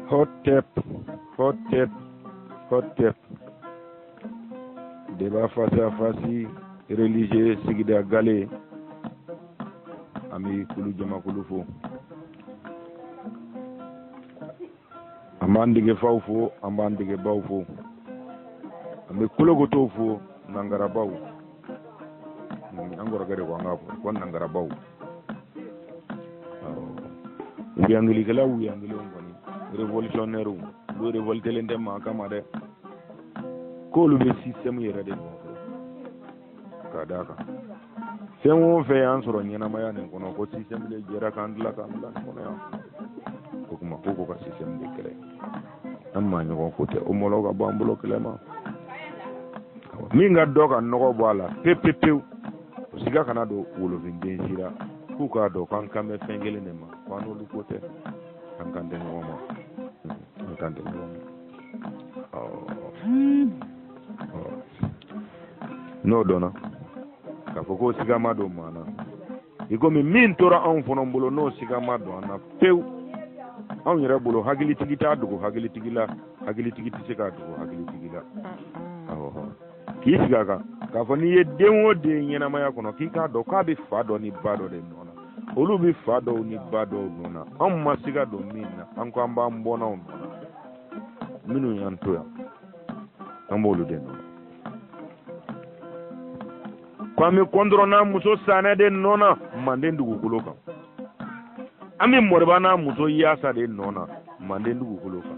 Hotep, Hotep, Hotep. Débat face à face, religieux, sigida gale. An bɛ kulu jamakulu fo. An b'an degefaw fo, an b'an degebaw fo. An bɛ kolokotow fo, nangarabaw. An kɔrɔkɛ de ko an k'a fɔ ko nangarabaw. Wuyangilikɛla wuyangilenw kɔni, révolutionnaire, olu révoltelen tɛ maa kama dɛ. K'olu bɛ système yɛrɛ de nɔfɛ. Ka d'a kan fɛn o fɛn y'an sɔrɔ ɲɛnamaya nin kɔnɔ, ko système de jɛra k'an dilan k'an bila nin kɔnɔ yan. O tuma ko ka système de kɛlɛ. An maa ɲɔgɔn ko tɛ, o mɔlɔ ka bɔ an bolo kɛlɛ ma. Min ka dɔ ka nɔgɔ bɔ a la pewu pewu pewu, o siga kana don wolofinden si la k'u k'a dɔn k'an kan bɛ fɛn kelen de ma, ko an n'olu ko tɛ, an kan tɛ ɲɔgɔn ma, an kan tɛ ɲɔgɔn ma. N'o dɔnna k'a fɔ k'o siga ma don maa na, i komi min tora anw fana bolo n'o siga ma don an na pewu, anw yɛrɛ bolo hakilitigi t'a dogo hakilitigi la, hakilitigi tɛ se k'a dogo hakilitigi la. Awɔ, k'i sigi a kan k'a fɔ n'i ye den o den ɲɛnamaya kɔnɔ, k'i k'a dɔn k'a bɛ fa dɔ ni ba dɔ de nɔ na, olu bɛ fa dɔw ni ba dɔw nɔ na, anw ma siga don min na, an ko an b'an bɔnnaw nɔ na, minnu y'an to yan, an b'olu de nɔ na. Ko an bɛ kɔntɔrɔn n'a muso sanɛ de nɔ na manden dugukolo kan, an bɛ mɔriba n'a muso yaasa de nɔ na manden dugukolo kan,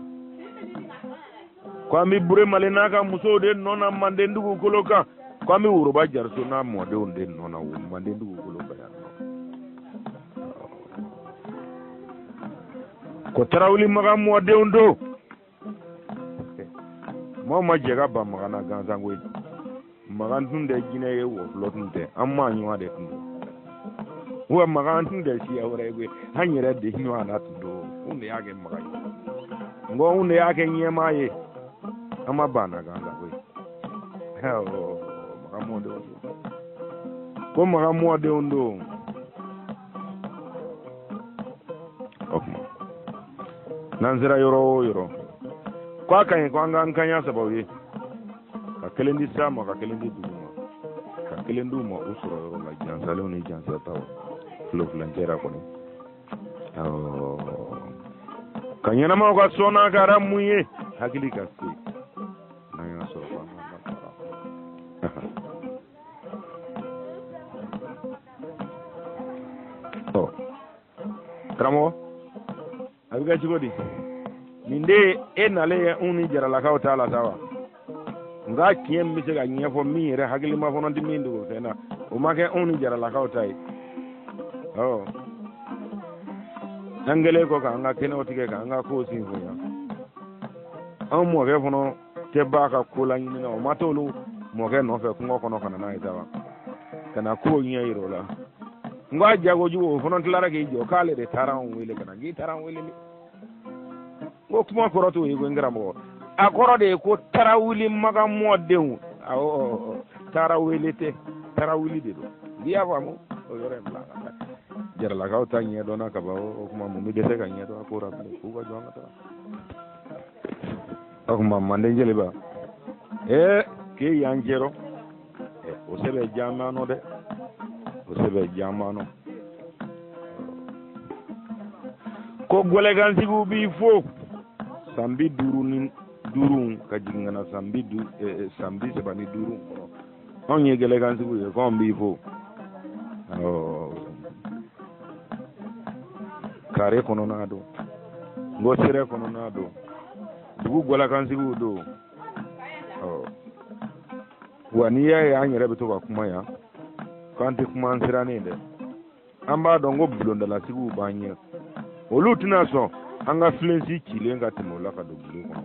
ko an bɛ buremale n'a ka musow de nɔ na manden dugukolo kan, ko an bɛ woroba jariso n'a mɔdenw de nɔ na o manden dugukolo kan yan nɔ. Ko tarawuli makan mɔdenw don, maaw ma jɛ ka ban makan na gansan koyi. Makan tun tɛ jinɛ ye, wɔfulɔ tun tɛ, an maa ɲɔgɔn de tun don. Wa makan tun tɛ siya wɛrɛ ye koyi, an yɛrɛ de ɲɔgɔn na tun don. Anw de y'a kɛ makan ye, n ko anw de y'a kɛ ɲɛmaa ye, an ma ban na gansan koyi. Makan mɔdenw don, ko makan mɔdenw don. O tuma n'an sera yɔrɔ o yɔrɔ, ko a ka ɲi ko an k'an kaɲa sabaw ye, ka kelen di san ma, ka kelen di dugu ma, ka kelen d'u ma u sɔrɔ yɔrɔ la, jansalenw ni jansataw filo filancɛ ra kɔni. Ka ɲɛnamaw ka sɔnna kɛra mun ye, hakili ka se n'an y'a sɔrɔ k'an ka labaara. Ɔ karamɔgɔ, a bɛ kɛ cogo di? Nin de ye e nalen ye anw ni jaralakaw ta la sa wa? Nka tiɲɛ min bɛ se ka ɲɛfɔ min yɛrɛ hakilima fana tɛ min dogo fɛn na, o ma kɛ anw ni jaralakaw ta ye. Ɔ an kɛlen kɔ k'an ka kɛnɛw tigɛ, k'an ka kow sinfonya, anw mɔkɛ fana tɛ ba ka ko laɲini na, o ma t'olu mɔkɛ nɔfɛ kungo kɔnɔ ka na n'a ye sa wa, ka na kow ɲɛ yira o la. N ko a jagojugu, o fana tilara k'i jɔ k'ale de taara anw wele ka na, k'i taara an wele. N ko kuma kɔrɔ t'o ye ko n karamɔgɔ, a kɔrɔ de ye ko tarawuli makan mɔdenw. Awɔ, tarawele tɛ, tarawuli de don. N'i y'a faamu, o yɔrɔ in bila ka taa. Jaralakaw ta ɲɛdɔnna ka ban, o kuma mun bɛ dɛsɛ ka ɲɛdɔn a ko la bilen? K'u ka jɔ an ka taa. O tuma manden jeliba, ee k'e y'an jɛrɔ, o sɛbɛn jaman nɔ dɛ, o sɛbɛn jaman nɔ. Ko gwɛlɛkansigiw b'i fo san 55 ka jigin ka na san 35 kɔnɔ, anw ye gɛlɛkansigiw ye, k'anw b'i fo. Kare kɔnɔna don, n ko sirɛ kɔnɔna don, dugu gwɛlɛkansigiw don. Wa n'i y'a ye an yɛrɛ bɛ to ka kuma yan, k'an tɛ kuma an sirannen dɛ, an b'a dɔn ko bulondalasigiw b'an ɲɛ, olu tɛna sɔn an ka filensi cilen ka tɛmɛ o la ka don bulon kɔnɔ.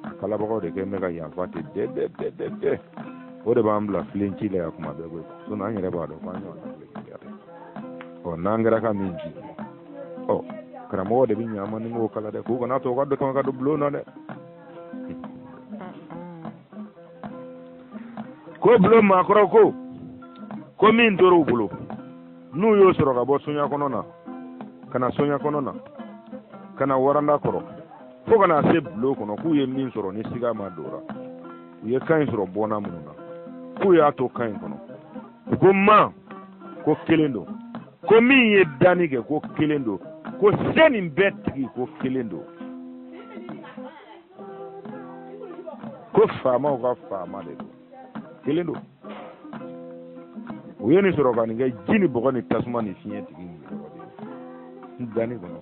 A kalabagaw de kɛ bɛ ka yafa ten dɛ dɛ dɛ dɛ dɛ, o de b'an bila filen ci la yan kuma bɛɛ koyi. Sinɔn an yɛrɛ b'a dɔn k'an ɲɔgɔnna filen ci la dɛ. Ɔ n'an kɛra ka min ci, ɔ karamɔgɔ de bɛ ɲɛ an ma ni k'o kala dɛ, k'u kana to u ka don ka don bulon na dɛ. Ko bulon maakɔrɔ ko min tora u bolo, n'u y'o sɔrɔ ka bɔ soɲa kɔnɔ na ka na soɲa kɔnɔ na ka na waranda kɔrɔ. Fo ka na se bulon kɔnɔ k'u ye min sɔrɔ ni siga ma don o la, u ye kan in sɔrɔ bɔnna minnu na, k'u y'a to kan in kɔnɔ. U ko ma ko kelen don, ko min ye danni kɛ ko kelen don, ko se nin bɛɛ tigi ko kelen don, ko faamaw ka faama de don, kelen don. U ye nin sɔrɔ ka nin kɛ ji ni bɔgɔ ni tasuma ni fiɲɛ tigi nin danni kɔnɔ.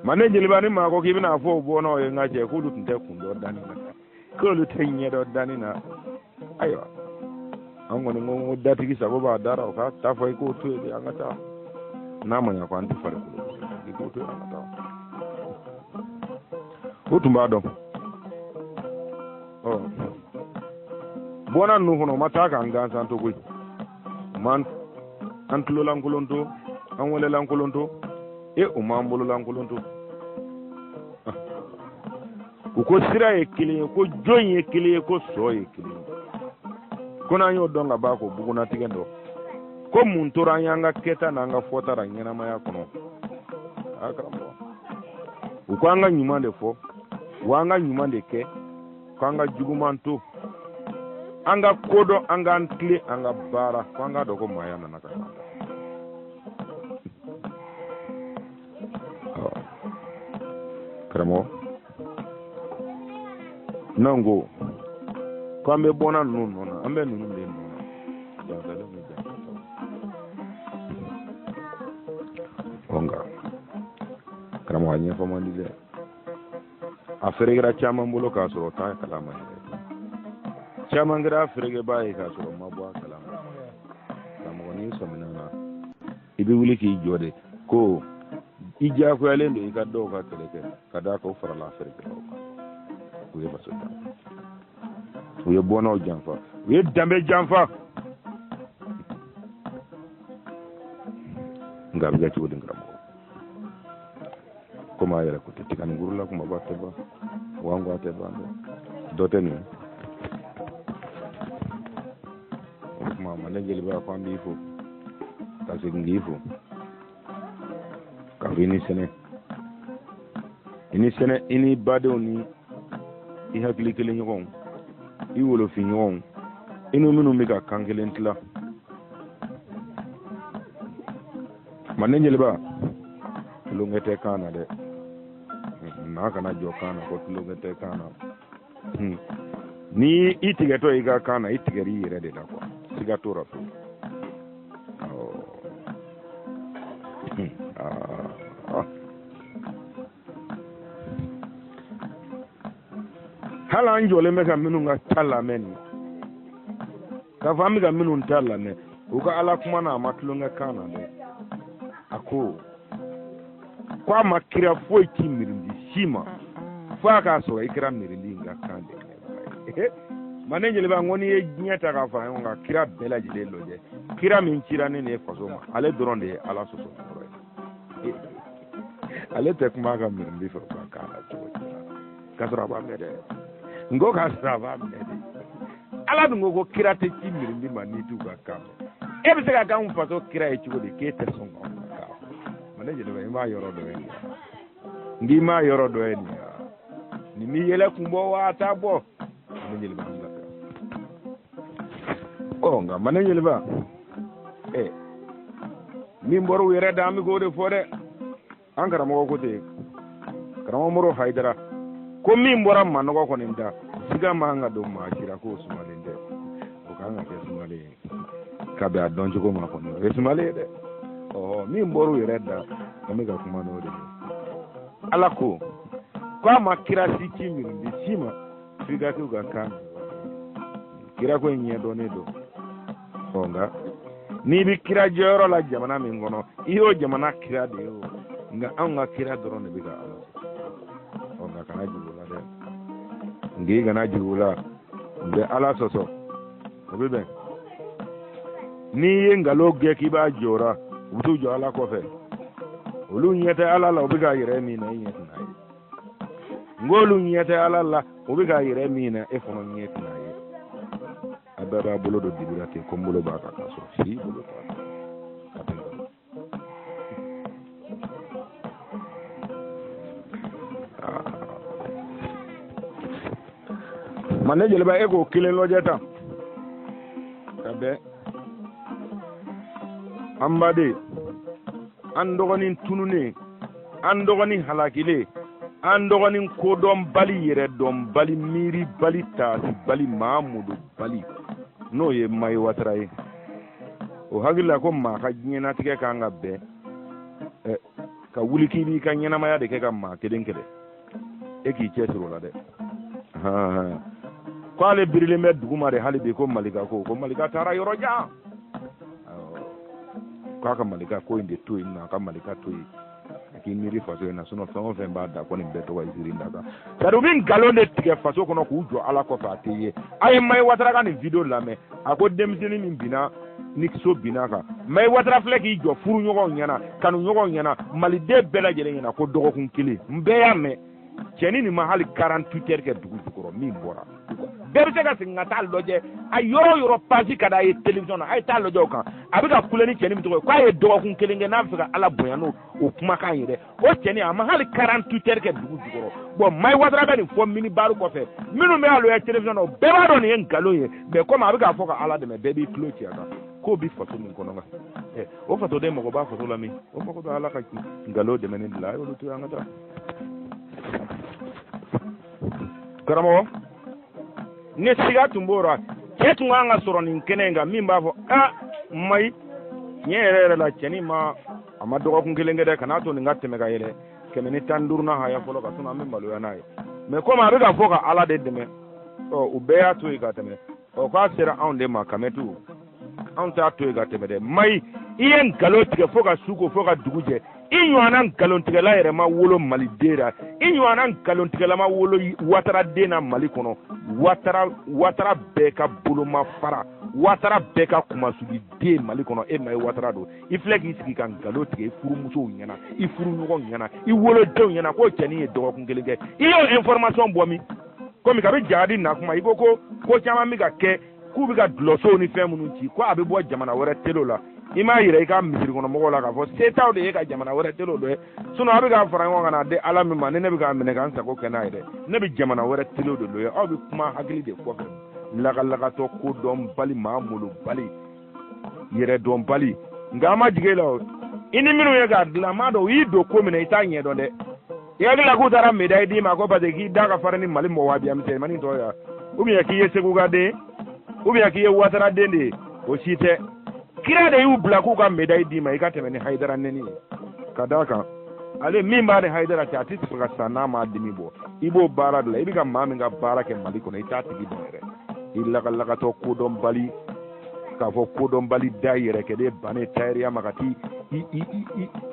Manden jeliba, ni maa ko k'i bɛna fɔ o bɔnnaw ye, n ka cɛ, k'olu tun tɛ kun dɔn danni na, k'olu tɛ ɲɛ dɔn danni na. Ayiwa, an kɔni ko ko datigi sago b'a dara, o ka taa fɔ i k'o to yen de, an ka taa. N'a ma ɲa ko an tɛ farikolo, i k'o to yen, an ka taa. O tun b'a dɔn. Ɔ bɔnna ninnu kɔnɔ, u ma taa k'an gansan to koyi, u ma an tulolankolon to, an wɛlɛlankolon to, e u m'an bololankolon to. U ko sira ye kelen ye, ko jɔn ye kelen ye, ko sɔ ye kelen ye, ko n'an y'o dɔn ka ban k'o bugunnatigɛ dɔn, ko mun tora an y'an ka kɛta n'an ka fɔta la ɲɛnamaya kɔnɔ? A karamɔgɔ, u ko an ka ɲuman de fɔ, wa an ka ɲuman de kɛ, ko an ka juguman to, an ka ko dɔn, an k'an tilen, an ka baara, ko an k'a dɔn ko maaya nana ka ban. Karamɔgɔ, n'an ko k'an bɛ bɔnna ninnu nɔ na, an bɛ ninnu de nɔ na, jansalenw ni jansataw. Ɔ nka karamɔgɔ, a ɲɛfɔ man di dɛ. A ferekera caman bolo k'a sɔrɔ t'a kalama yɛrɛ. Caman kɛra a ferekebaa ye k'a sɔrɔ ma bɔ a kalama. Karamɔgɔ, n'i sɔmina na, i bɛ wuli k'i jɔ de, ko i diyagoyalen don i ka dɔw ka kɛlɛ kɛ, ka d'a kan u farala a ferekɛlaw kan. U ye faso janfa, u ye bɔnnaw janfa, u ye danbe janfa. Nka a bɛ kɛ cogo di karamɔgɔ? Komi a yɛrɛ ko tɛ tiga ni guru la, kumaba tɛ ban wa n ko a tɛ ban dɛ, dɔ tɛ nin ye. O tuma Manden jeliba ko an b'i fo ka segin k'i fo k'a fɔ i ni sɛnɛ, i ni sɛnɛ, i ni badenw ni i hakili kelen ɲɔgɔnw, i wolofin ɲɔgɔnw, i ni minnu bɛ ka kan kelen tila. Manden jeliba, tulonkɛ tɛ kan na dɛ. Maa kana jɔ kan na ko tulonkɛ tɛ kan na. Ni i tigɛtɔ i ka kan na, i tigɛr'i yɛrɛ de la quoi, siga t'o la fewu. Hali an jɔlen bɛ ka minnu ka ta lamɛn nin, k'a fɔ an bɛ ka minnu ta lamɛn, u ka ala kuma na, a ma tulonkɛ kan na dɛ. A ko ko a ma kira foyi ci mirindi si ma fo a k'a sɔrɔ i kɛra mirindi in ka kan de ye. Manden jeliba, n ko n'i ye diɲɛ ta k'a fara ɲɔgɔn kan, kira bɛɛ lajɛlen lajɛ, kira min cira ne ni e faso ma, ale dɔrɔn de ye ala sɔsɔ yɔrɔ ye. Ale tɛ kuma a ka mirindi fɛ u ka kan na cogo di k'a sɔrɔ a b'a mɛn dɛ? N ko k'a sɔrɔ a b'a mɛn de. Ala dun ko ko kira tɛ ci mirindi ma n'i t'u ka kan mɛn. E bɛ se ka k'anw faso kira ye cogo di k'e tɛ sɔn k'anw ka kan fɔ? Manden jeliba, i m'a yɔrɔ dɔ ye nin ye? N k'i m'a yɔrɔ dɔ ye nin ye? Nin b'i yɛlɛ kun bɔ wa a t'a bɔ? Manden jeliba, an bilasira. Ɔ nka Manden jeliba, ɛ min bɔra u yɛrɛ da, an bɛ k'o de fɔ dɛ. An karamɔgɔ ko ten, karamɔgɔ Moro Hayidara ko min bɔra manɔgɔ kɔni da, siga man ka don maa si la k'o sumalen tɛ. O kan ka kɛ sumalen ye ka bɛn a dɔn cogo ma kɔni, o ye sumalen ye dɛ. Ɔ min bɔra u yɛrɛ da, an bɛ ka kuma n'o de ye. Ala ko k'a ma kira si ci mirindi si ma f'i ka k'u ka kan. Kira ko in ɲɛdɔnnen don. Ɔ nka n'i bɛ kira jɔyɔrɔ la jamana min kɔnɔ, i y'o jamana kira de ye o. Nka anw ka kira dɔrɔn de bɛ ka ala sɔsɔ. Ɔ nka kana jigin o la dɛ, nka i kana jigin o la, u bɛ ala sɔsɔ, o bɛ bɛn. N'i ye nkalon gɛn k'i b'a jɔra, u bɛ t'u jɔ ala kɔfɛ. Olu ɲɛ tɛ ala la, u bɛ k'a yɛrɛ min na, e ɲɛ tɛna ye. N k'olu ɲɛ tɛ ala la, u bɛ k'a yɛrɛ min na, e fana ɲɛ tɛna ye. A bɛɛ b'a bolo don dibi la ten, ko n bolo b'a kan, k'a sɔrɔ si bolo t'a kan. A tɛ nkalon. Manden jeliba e k'o kelen lajɛ tan ka bɛn an baden an dɔgɔnin tununnen an dɔgɔnin halakilen an dɔgɔnin kodɔnbali yɛrɛdɔnbali miiribali taasibali maamudubali n'o ye Mayi Watara ye o hakili la ko maa ka diɲɛnatigɛ kan ka bɛn ka wuli k'i b'i ka ɲɛnamaya de kɛ ka maa kelen kɛlɛ e k'i cɛsiri o la dɛ ko ale birilen bɛ duguma de hali bi ko malika ko ko malika taara yɔrɔ jan k'a ka malika ko in de to yen nɔ a ka malika to yen a k'i miiri faso in na sinɔn fɛn o fɛn b'a da ko nin bɛɛ tɔgɔ ye ziiri da kan c'est-à-dire u bɛ nkalon de tigɛ faso kɔnɔ k'u jɔ ala kɔfɛ a tɛ ye a ye Mayi Watara ka nin video lamɛn a ko denmisɛnnin min binna ni so binna kan Mayi Watara filɛ k'i jɔ furuɲɔgɔnw ɲɛna kanuɲɔgɔnw ɲɛna maliden bɛɛ lajɛlen ɲɛna ko dɔgɔkun kelen n bɛɛ y'a mɛn cɛnin nin ma hali 48 heures kɛ dugu jukɔrɔ min bɔra bɛɛ bɛ se ka segin ka taa lajɛ a yɔrɔ o yɔrɔ page ka d'a ye télévision na a ye taa lajɛ o kan a bɛ ka kule ni cɛnin min tɔgɔ ye k'a ye dɔgɔkun kelen kɛ n'a bɛ fɛ ka ala bonya n'o o kumakan ye dɛ o cɛnin a ma hali 48 heures kɛ dugu jukɔrɔ bon Mayi Watara bɛ nin fɔ minibari kɔfɛ minnu bɛ a lajɛ télévision na o bɛɛ b'a dɔn nin ye nkalon ye mais komi a bɛ k'a fɔ ka ala dɛmɛ bɛɛ b'i tulo ci a kan k'o bɛ faso min kɔnɔ kan ɛ o fasoden mago b'a faso la min o mago bɛ ala ka nkalon dɛmɛni de la a y'olu to yen an ka taa karamɔgɔ ni siga tun b'o la cɛ tun kan ka sɔrɔ nin kɛnɛ in kan min b'a fɔ aa Mayi tiɲɛ yɛrɛ yɛrɛ la cɛnin ma a ma dɔgɔkun kelen kɛ dɛ kan'a to nin ka tɛmɛ ka yɛlɛ 115nan haya fɔlɔ ka sinɔn an bɛ maloya n'a ye mais komi a bɛ ka fɔ ka ala de dɛmɛ ɔ u bɛɛ y'a to yen ka tɛmɛ ɔ k'a sera anw de ma kamɛtu anw t'a to yen ka tɛmɛ dɛ Mayi i ye nkalon tigɛ fo ka su ko fo ka dugu jɛ i ɲɔgɔnna nkalontigɛla yɛrɛ ma wolo maliden la i ɲɔgɔnna nkalontigɛla ma wolo watara den na mali kɔnɔ watara watara bɛɛ ka bolomafara watara bɛɛ ka kumasuli den mali kɔnɔ e Mayi Watara don i filɛ k'i sigi ka nkalon tigɛ i furumusow ɲɛna i furuɲɔgɔnw ɲɛna i wolodenw ɲɛna k'o cɛnin ye dɔgɔkun kelen kɛ i y'o information bɔ min komi kabi jahadi na kuma i ko ko ko caman bɛ ka kɛ k'u bɛ ka dulɔsow ni fɛn minnu ci ko a bɛ bɔ jamana wɛrɛ telew la i m'a yira i ka misiri kɔnɔ mɔgɔw la k'a fɔ setaw de ye ka jamana wɛrɛ telew dɔ ye sinɔn a bɛ k'a fara ɲɔgɔn kan n'a di ala min ma ni ne bɛ k'a minɛ k'an sago kɛ n'a ye dɛ ne bɛ jamana wɛrɛ telew de lɔ ye aw bɛ kuma hakili de kɔfɛ lagalakatɔ kodɔnbali maa molobali yɛrɛdɔnbali nka an ma jigin e la o i ni minnu ye k'a dilan m'a dɔn u y'i don ko min na i t'a ɲɛdɔn dɛ i hakili la k'u taara médaille d'i ma ko parce que k'i da ka farin ni mali mɔgɔ wahabiya misɛnmanin tɔ ye ou bien k'i ye seguka den ou bien k'i ye watara den de ye o si tɛ kira de y'u bila k'u ka médaille d'i ma i ka tɛmɛ ni hayidara nɛni ye ka d'a kan ale min b'a ni hayidara cɛ a tɛ fɛ ka sa n'a m'a dimi bɔ i b'o baara de la i bɛ ka maa min ka baara kɛ mali kɔnɔ i t'a tigi dɔn yɛrɛ i lagalakatɔ kodɔnbali k'a fɔ kodɔnbali da yɛrɛ kɛ de bannen tayɛriya ma ka t'i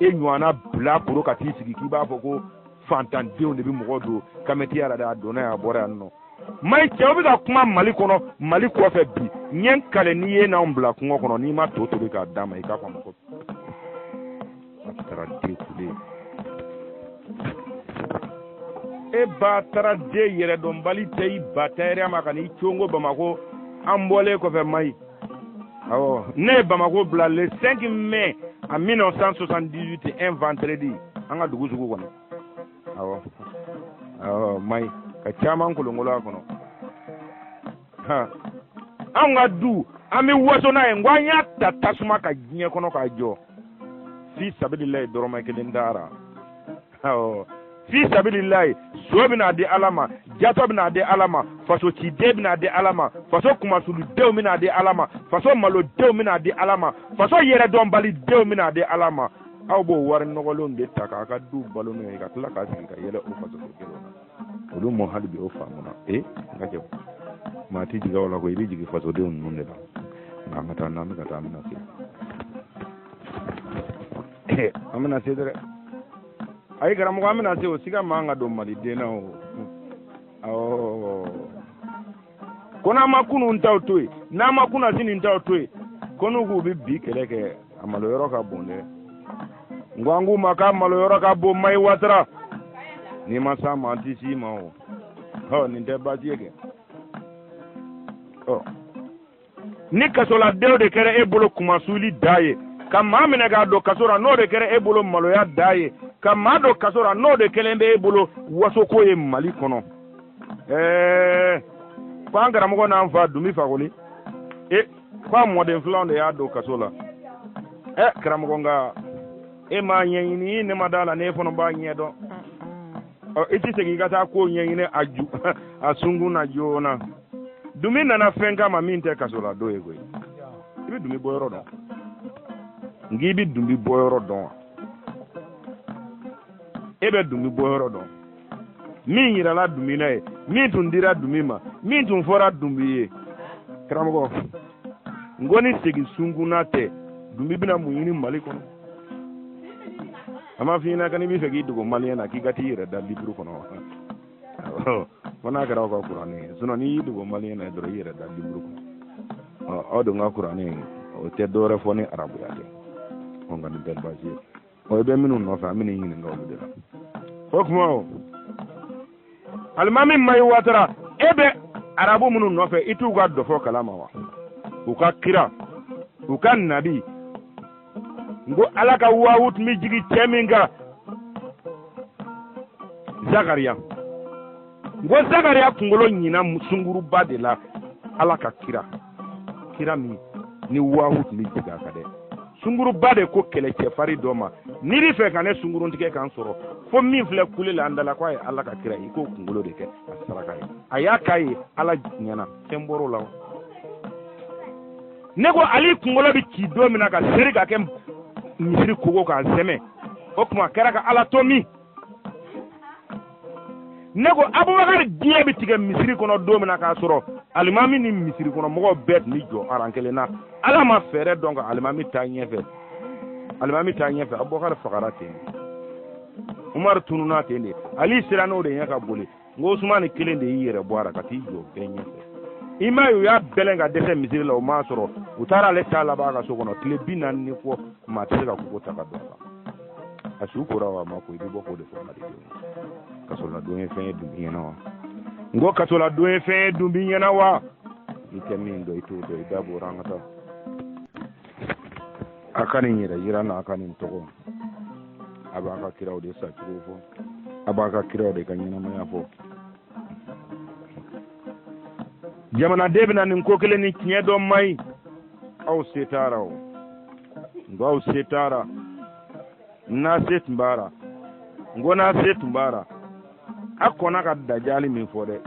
e ɲɔgɔnna bila koro ka t'i sigi k'i b'a fɔ ko fantandenw de bɛ mɔgɔ don kamɛtiya la dɛ a donna yan a bɔra yan nɔ mayi cɛw bɛ ka kuma mali kɔnɔ mali kɔfɛ bi n ye n kale n'i ye n'anw bila kungo kɔnɔ n'i ma to tobi k'a d'a ma i k'a fɔ a ma ko a taara den kule e ba taara den yɛrɛdɔnbali tɛ i ba tayɛriya ma ka n'i congo bamakɔ an bɔlen kɔfɛ mayi awɔ ne ye bamakɔ bila le 5 mai en 1978 un vendredi an ka dugu sugu kɔnɔ awɔ awɔ mayi ka caman kolonkolon a kɔnɔ han anw ka du an bɛ waso n'a ye n ko an y'a ta tasuma ka diɲɛ kɔnɔ k'a jɔ fi sabililayi dɔrɔmɛ kelen taara awɔ fi sabililayi so bɛna di ala ma jatɔ bɛna di ala ma faso ciden bɛna di ala ma faso kumasuludenw bɛna di ala ma faso malodenw bɛna di ala ma faso yɛrɛdɔnbalidenw bɛna di ala ma aw b'o wari nɔgɔlenw de ta k'a ka du balo n'o ye ka tila k'a sigi ka yɛlɛ o faso kelenw na olu mɔ hali bi o faamuna ee n ka cɛ maa tɛ jigin aw la ko i bɛ jigin fasodenw ninnu de la nka an ka taa n'an bɛ ka taa an bɛna se an bɛna se dɛ ayi karamɔgɔ an bɛna se o siga man ka don maliden na o awɔ ko n'an ma kunun taw to yen n'an ma kunasini taw to yen ko n'u k'u bɛ bi kɛlɛ kɛ a malo yɔrɔ ka bon dɛ n ko an k'u ma k'a malo yɔrɔ ka bon mayi watara n'i ma s'a ma an tɛ s'i ma o ɔ nin tɛ baasi ye kɛ ɔ ni kasoladenw de kɛra e bolo kumasuli da ye ka maa minɛ k'a don kaso la n'o de kɛra e bolo maloya da ye ka maa don kaso la n'o de kɛlen bɛ e bolo wasoko ye mali kɔnɔ ɛɛ Ko an karamɔgɔ n'an fa Dunbi Fakoli, e ko a mɔden filanw de y'a don kaso la. Ɛ karamɔgɔ, nka e m'a ɲɛɲini, ne ma d'a la n'e fana b'a ɲɛdɔn. Ɔ i tɛ segin i ka taa ko ɲɛɲini a ju a sunkun na joona. Dunbi nana fɛn kama min tɛ kaso la don ye koyi. I bɛ Dunbi bɔyɔrɔ dɔn? N k'i bɛ Dunbi bɔyɔrɔ dɔn wa? E bɛ Dunbi bɔyɔrɔ dɔn? Min yirala Dunbi na ye, min tun dira Dunbi ma, min tun fɔra Dunbi ye. Karamɔgɔ, n ko ni segin sunkunna tɛ, Dunbi bɛna mun ɲini Mali kɔnɔ? A ma f'i ɲɛna ko n'i b'i fɛ k'i dogo maliyɛn na, k'i ka t'i yɛrɛ da liburu kɔnɔ. Fo n'a kɛra aw ka kuranɛ ye, sinon n'i y'i dogo maliyɛn na dɔrɔn, i yɛrɛ da liburu kɔnɔ. Ɔ aw dun ka kuranɛ o tɛ dɔwɛrɛ fɔ ni arabuya tɛ. Ɔ nka nin tɛ baasi ye. Ɔ i bɛ minnu nɔfɛ, an bɛn'i ɲininka olu de la. O tuma o alimami Mayi Watara, e bɛ arabu minnu nɔfɛ, i t'u ka dɔfɔ kalama wa? U ka kira, u ka nabi, n ko Ala ka wawu tun bɛ jigin cɛ min kan, Zakariya. N ko Zakariya kunkolo ɲinna sunguruba de la. Ala ka kira, kira min ni wawu tun bɛ jigin a kan dɛ, sunguruba de ko kɛlɛcɛfari dɔ ma, n'i bɛ fɛ ka ne sungurun tigɛ k'an sɔrɔ, fo min filɛ kule la an da la k'a ye Ala ka kira ye, i k'o kunkolo de kɛ a saraka ye. A y'a k'a ye Ala ɲɛna, fɛn bɔr'o la wa? Ne ko Ali kunkolo bɛ ci don min na ka seri ka kɛ misiri kogo k'a sɛmɛ, o tuma a kɛra ka Ala to min? Ne ko Abubakar diɲɛ bɛ tigɛ misiri kɔnɔ don min na k'a sɔrɔ alimami ni misiri kɔnɔ mɔgɔw bɛɛ tun bɛ jɔ aran kelen na, Ala ma fɛɛrɛ dɔn ka alimami taa ɲɛfɛ, alimami taa ɲɛfɛ, Abubakar fagara ten de, Umaru tununna ten de, Ali sera n'o de ɲɛ ka boli. N ko Usumani kelen de y'i yɛrɛ bɔ a la ka t'i jɔ bɛɛ ɲɛfɛ. I m'a ye u y'a bɛlɛn ka dɛsɛ misiri la, o m'a sɔrɔ, u taara ale ta laban a ka so kɔnɔ tile 40 ni kɔ, maa tɛ se ka kogo ta ka don a kan. A su kora wa a ma ko, i bɛ bɔ k'o de fɔ malidenw. Kasoladon ye fɛn ye Dunbi ɲɛna wa? N ko kasoladon ye fɛn ye Dunbi ɲɛna wa? I tɛ min dɔn, i t'o dɔn, i da bɔra. An ka taa. A ka nin yɛrɛ yira n'a ka nin tɔgɔ, a b'a ka kiraw de sacogo fɔ, a b'a ka kiraw de ka ɲɛnamaya fɔ. Jamanaden bɛna nin ko kelen ni tiɲɛ dɔ man ɲi, aw se t'a ra o, n ko aw se t'a ra. N'a se tun b'a ra, n ko n'a se tun b'a ra, a kɔnna ka dajali min fɔ dɛ,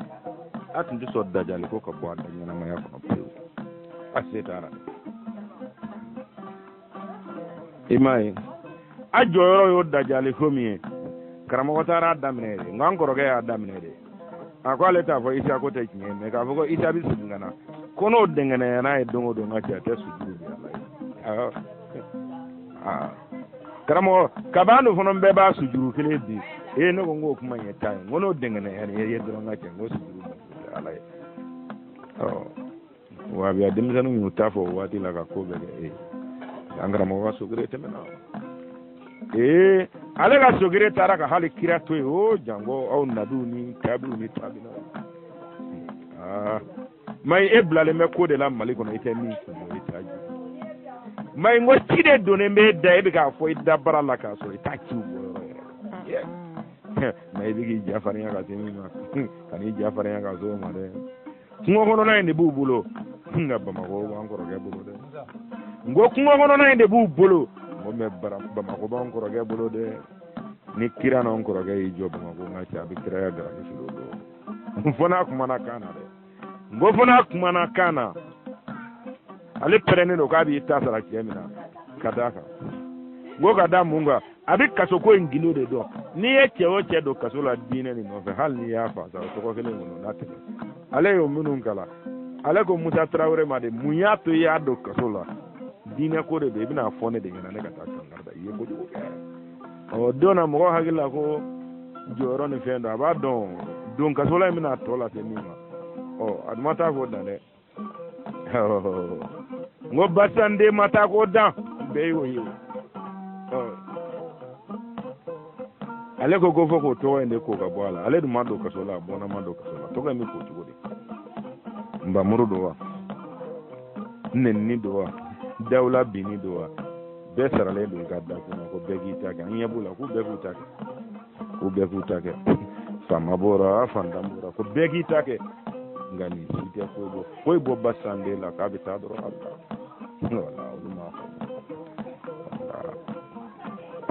a tun tɛ sɔn dajali ko ka bɔ a da ɲɛnamaya kɔnɔ pewu. A se t'a ra. I m'a ye, a jɔyɔrɔ y'o dajali ko min ye, karamɔgɔ taara a daminɛ de, nka an kɔrɔkɛ y'a daminɛ de. A ko ale t'a fɔ Isa ko tɛ tiɲɛ ye, mɛ k'a fɔ ko Isa bɛ segin ka na, ko n'o dɛngɛnɛya n'a ye don o don, n ka cɛ, a tɛ sujuru bi Ala ye. Karamɔgɔ kab'an dun fana bɛɛ b'a sujuru kelen bi. Ee ne ko n k'o kuma in ye tan ye, n ko n'o dɛngɛnɛya ni ye dɔrɔn, n ka cɛ, n ko sujuru bi Ala ye. Ɔ wahabiya denmisɛnninw y'u ta fɔ o waati la ka ko bɛɛ kɛ. Ee an karamɔgɔ ka sogere tɛmɛna. Ee ale ka sogere taara ka hali kira to yen, o janko aw nabiw ni tabiw ni tabinaw. Aa mayi, e bilalen bɛ ko de la Mali kɔnɔ, i tɛ min kun dɔn, i t'a ju. Mayi, n ko ci de donnen bɛ e da, e bɛ k'a fɔ i dabara la k'a sɔrɔ i t'a ciw bɔ yɔrɔ yɛrɛ. Mayi, i bɛ k'i ja farinya ka se min ma, ka n'i ja farinya ka se o ma dɛ. Kungo kɔnɔna in de b'u bolo, nka Bamakɔ b'an kɔrɔkɛ bolo dɛ. N ko kungo kɔnɔna in de b'u bolo, n ko mɛ Bamakɔ b'an kɔrɔkɛ bolo dɛ. Ni kira n'an kɔrɔkɛ y'i jɔ Bamakɔ, n ka cɛ, a bɛ kiraya garani fili o don. Fo n'a kumana kan na dɛ, n ko fo n'a kumana kan na. Ale pɛrɛnnen don k'a b'i ta sara cɛ min na, ka d'a kan, n ko ka da mun kan? A bɛ kaso ko in gindo de dɔn. N'i ye cɛ o cɛ don kaso la diinɛ nin nɔfɛ, hali n'i y'a fa sa, o tɔgɔ kelen kɔnɔ n'a tɛmɛ. Ale y'o minnu kalan, ale ko Musa Tarawele ma de, mun y'a to i y'a don kaso la? Diinɛ ko de don, i bɛna fɔ ne de ɲɛna, ne ka taa kankari da i ye kojugu kɛ. Ɔ don na mɔgɔ hakili la ko jɔyɔrɔ ni fɛn dɔ, a b'a dɔn don kaso la in bɛna a tɔ lase min ma. Ɔ a dun ma taa k'o dan dɛ. N ko basanden ma taa k'o dan, bɛɛ y'o ye. Ale ko ko fo k'o tɔgɔ in de ko ka bɔ a la. Ale dun ma don kaso la, a bɔnna ma don kaso la, tɔgɔ in bɛ ko cogo di? Nbamuru don wa, nɛnini don wa, dawula binni don wa, bɛɛ saralen don i ka da kunna ko bɛɛ k'i ta kɛ. An ɲɛ b'u la k'u bɛɛ k'u ta kɛ, k'u bɛɛ k'u ta kɛ. Faama b'o rɔ, fantan b'o rɔ, ko bɛɛ k'i ta kɛ. Nka nin si tɛ foyi bɔ foyi bɔ ba sanden la k'a bɛ taa dɔrɔn a bɛ taa. Wala olu m'a faamu.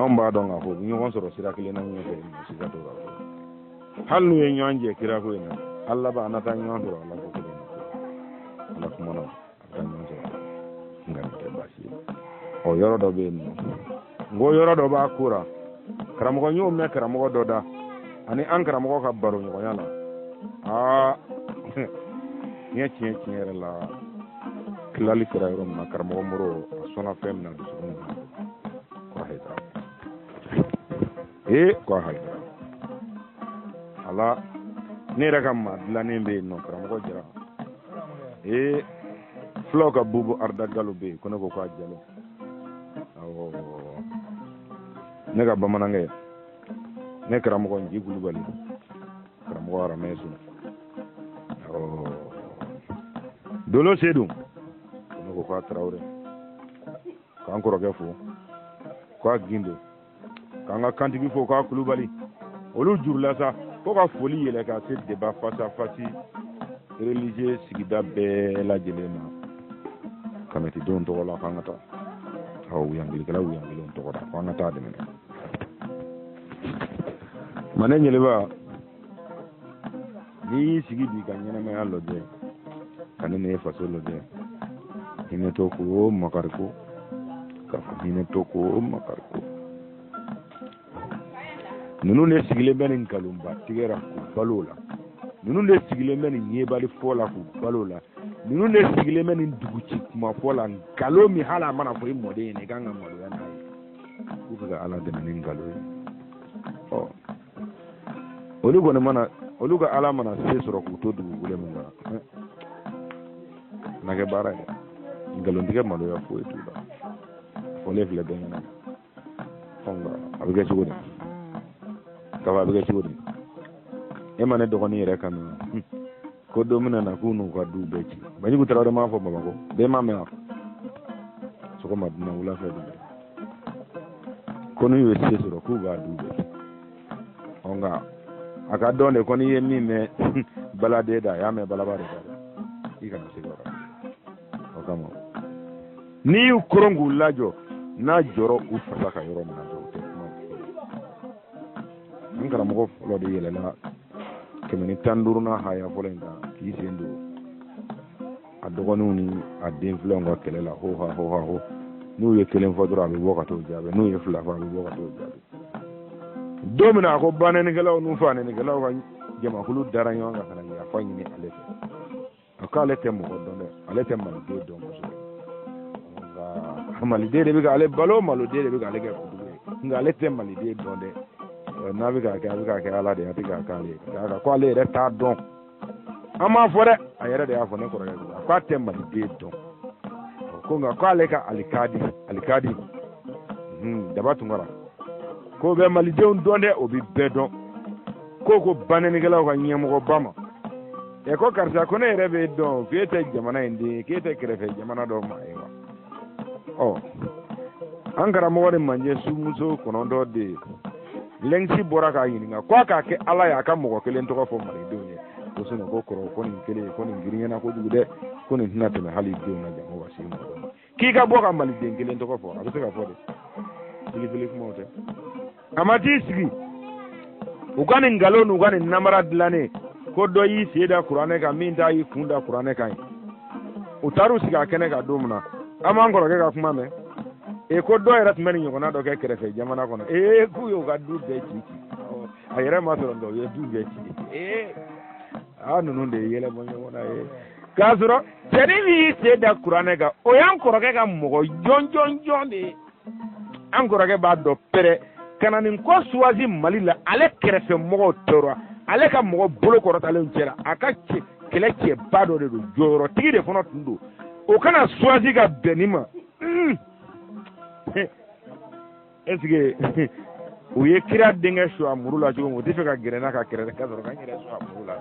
Anw b'a dɔn k'a fɔ u bɛ ɲɔgɔn sɔrɔ sira kelen na ɲɛfɛ siga t'o la. Hali n'u ye ɲɔgɔn jɛ kirako in na, ala laban an na taa ɲɔgɔn sɔrɔ ala ko kelen na. Ala kumana a bɛ taa ɲɔgɔn sɔrɔ nka nin tɛ baasi ye. Ɔ yɔrɔ dɔ bɛ yen nɔ, n ko yɔrɔ dɔ b'a ko la, karamɔgɔ n y'o mɛn karamɔgɔ dɔ da ani an karamɔgɔ ka baro ɲɔgɔnya la. Aa tiɲɛ tiɲɛ tiɲɛ yɛrɛ la, tilali kɛra yɔrɔ min na, karamɔgɔ Moro a sɔnna fɛn min na dusukun na ko a hayidara. Ee ko a hayidara. Ala ne yɛrɛ ka maa dilannen bɛ yen nɔ, karamɔgɔ Jara. Ee fulaw ka bubu arida galo bɛ yen, ko ne ko k'a jalo. Awɔ ne ka bamanankɛ, ne karamɔgɔ Nji Kulubali, karamɔgɔ Aramɛsi. Awɔ Dolo Sedu, ko ne ko k'a Tarawele, k'an kɔrɔkɛ fo k'a Gindo, k'an ka kantigi fo k'a Kulubali. Olu jurula sa ko ka foli yɛlɛ ka se débat face à face religieux sigida bɛɛ lajɛlen ma kamɛtidenw tɔgɔ la, k'an ka taa. Awɔ wuyangilikɛla wuyangilenw tɔgɔ la, k'an ka taa dɛmɛ. Mane ɲeliba, n'i y'i sigi bi ka ɲɛnamaya lajɛ, ka ne n'e faso lajɛ, hinɛ to ko makari ko, k'a fɔ hinɛ to ko makari ko. Ninnu de sigilen bɛ nin nkalonba tigɛ la k'u balo la. Ninnu de sigilen bɛ nin yebali fɔ la k'u balo la. Ninnu de sigilen bɛ nin duguci kuma fɔ la, nkalon min hali a mana fɔ i mɔden ɲɛna, i kan ka maloya n'a ye. K'u bɛ ka Ala dɛmɛ ni nkalon ye. Ɔ olu kɔni mana, olu ka Ala mana se sɔrɔ k'u to dugukolo min kan, na kɛ baara ye. Nkalontigɛ maloya foyi t'u la. Fɔlen filɛ bɛɛ ɲɛna. Nka a bɛ kɛ cogo di? Kaba a bɛ kɛ cogo di? E ma ne dɔgɔnin yɛrɛ kan mɛn ko don min na k'u n'u ka du bɛɛ ci. Banjugu Tarawele m'a fɔ Bamakɔ, bɛɛ m'a mɛn wa? Sɔgɔma dunan wula fɛ dun. Ko n'u ye se sɔrɔ k'u b'a du bɛɛ ci. Ɔ nka a ka dɔn de ko n'i ye min mɛn baladen da, a y'a mɛn balaba de da dɛ. I kana se o kan. O kama n'i y'u koron k'u lajɔ, n'a jɔrɔ u fasa ka yɔrɔ min na dɔrɔn, u tɛ kuma. An karamɔgɔ fɔlɔ de yɛlɛla 115nan haya fɔlɔ in kan k'i sen don a dɔgɔninw ni a den filanw ka kɛlɛ la, ho ha ho ha ho. N'u ye kelen fɔ dɔrɔn, a bɛ bɔ ka t'o jaabi. N'u ye fila fɔ, a bɛ bɔ ka t'o jaabi. Don min na a ko banɛnikɛlaw n'u fanɛnikɛlaw ka jamakulu dara ɲɔgɔn kan ka na yafa ɲini ale fɛ, a k'ale tɛ mɔgɔ dɔn dɛ, ale tɛ maliden dɔn kosɛbɛ, nka maliden de bɛ k'ale balo, maliden de bɛ k'ale kɛ kojugu ye, nka ale tɛ maliden dɔn dɛ. N'a bɛ k'a kɛ, a bɛ k'a kɛ Ala de ye, a tɛ k'a k'ale ye. Ka d'a kan ko ale yɛrɛ t'a dɔn. An m'a fɔ dɛ, a yɛrɛ de y'a fɔ ne kɔrɔkɛ ko a k'a tɛ maliden dɔn, ko nka k'ale ka alikadi alikadi Daba Tunkara k'o bɛ malidenw dɔn dɛ, o bɛ bɛɛ dɔn. Ko banɛnikɛlaw ka ɲɛmɔgɔba ma, ɛ ko karisa, ko ne yɛrɛ b'e dɔn, k'e tɛ jamana in den ye, k'e tɛ kɛrɛfɛ jamana dɔ maa ye wa? Ɔ an karamɔgɔ ni manje sumuso 9 de ye. Lɛnkisi bɔra k'a ɲininka ko a k'a kɛ Ala ye, a ka mɔgɔ kelen tɔgɔ fɔ malidenw ye. Ko sinɔn ko kɔrɔ ko nin kelen ko nin girinyana kojugu dɛ, ko nin tɛna tɛmɛ hali denw na jango ka se mɔgɔ ma. K'i ka bɔ ka maliden kelen tɔgɔ fɔ, a bɛ se ka fɔ de, filifili kumaw tɛ. A ma t'i sigi u ka nin nkalon n'u ka nin namara dilannen ko dɔ y'i sen da kuranɛ kan, min t'a y'i kun da kuranɛ kan ye. U taar'u sigi a kɛnɛ kan don min na, an b'an kɔrɔkɛ ka kuma mɛn. E ko dɔ yɛrɛ tun bɛ nin ɲɔgɔnna dɔ kɛ kɛrɛfɛ jamana kɔnɔ. Ee k'u y'u ka du bɛɛ ci ci, a yɛrɛ ma sɔrɔ nka u ye du bɛɛ ci. Ee aa ninnu de ye yɛlɛ bɔ ɲɔgɔn na ye, k'a sɔrɔ cɛnin min y'i sen da kuranɛ kan, o y'an kɔrɔkɛ ka mɔgɔ jɔn jɔn jɔn de ye. An kɔrɔkɛ b'a dɔn pɛrɛ ka na nin ko suwazi Mali la, ale kɛrɛfɛ mɔgɔw tɔɔrɔ, ale ka mɔgɔ bolo kɔrɔtalenw cɛla, a ka kɛlɛ cɛba dɔ de don, jɔyɔrɔtigi de fana tun don. O kana suwazi ka bɛn nin ma. Est ce que u ye kira denkɛ su a muru la cogo min, u tɛ fɛ ka gɛrɛ n'a ka kɛrɛ ka sɔrɔ k'an yɛrɛ su a muru la.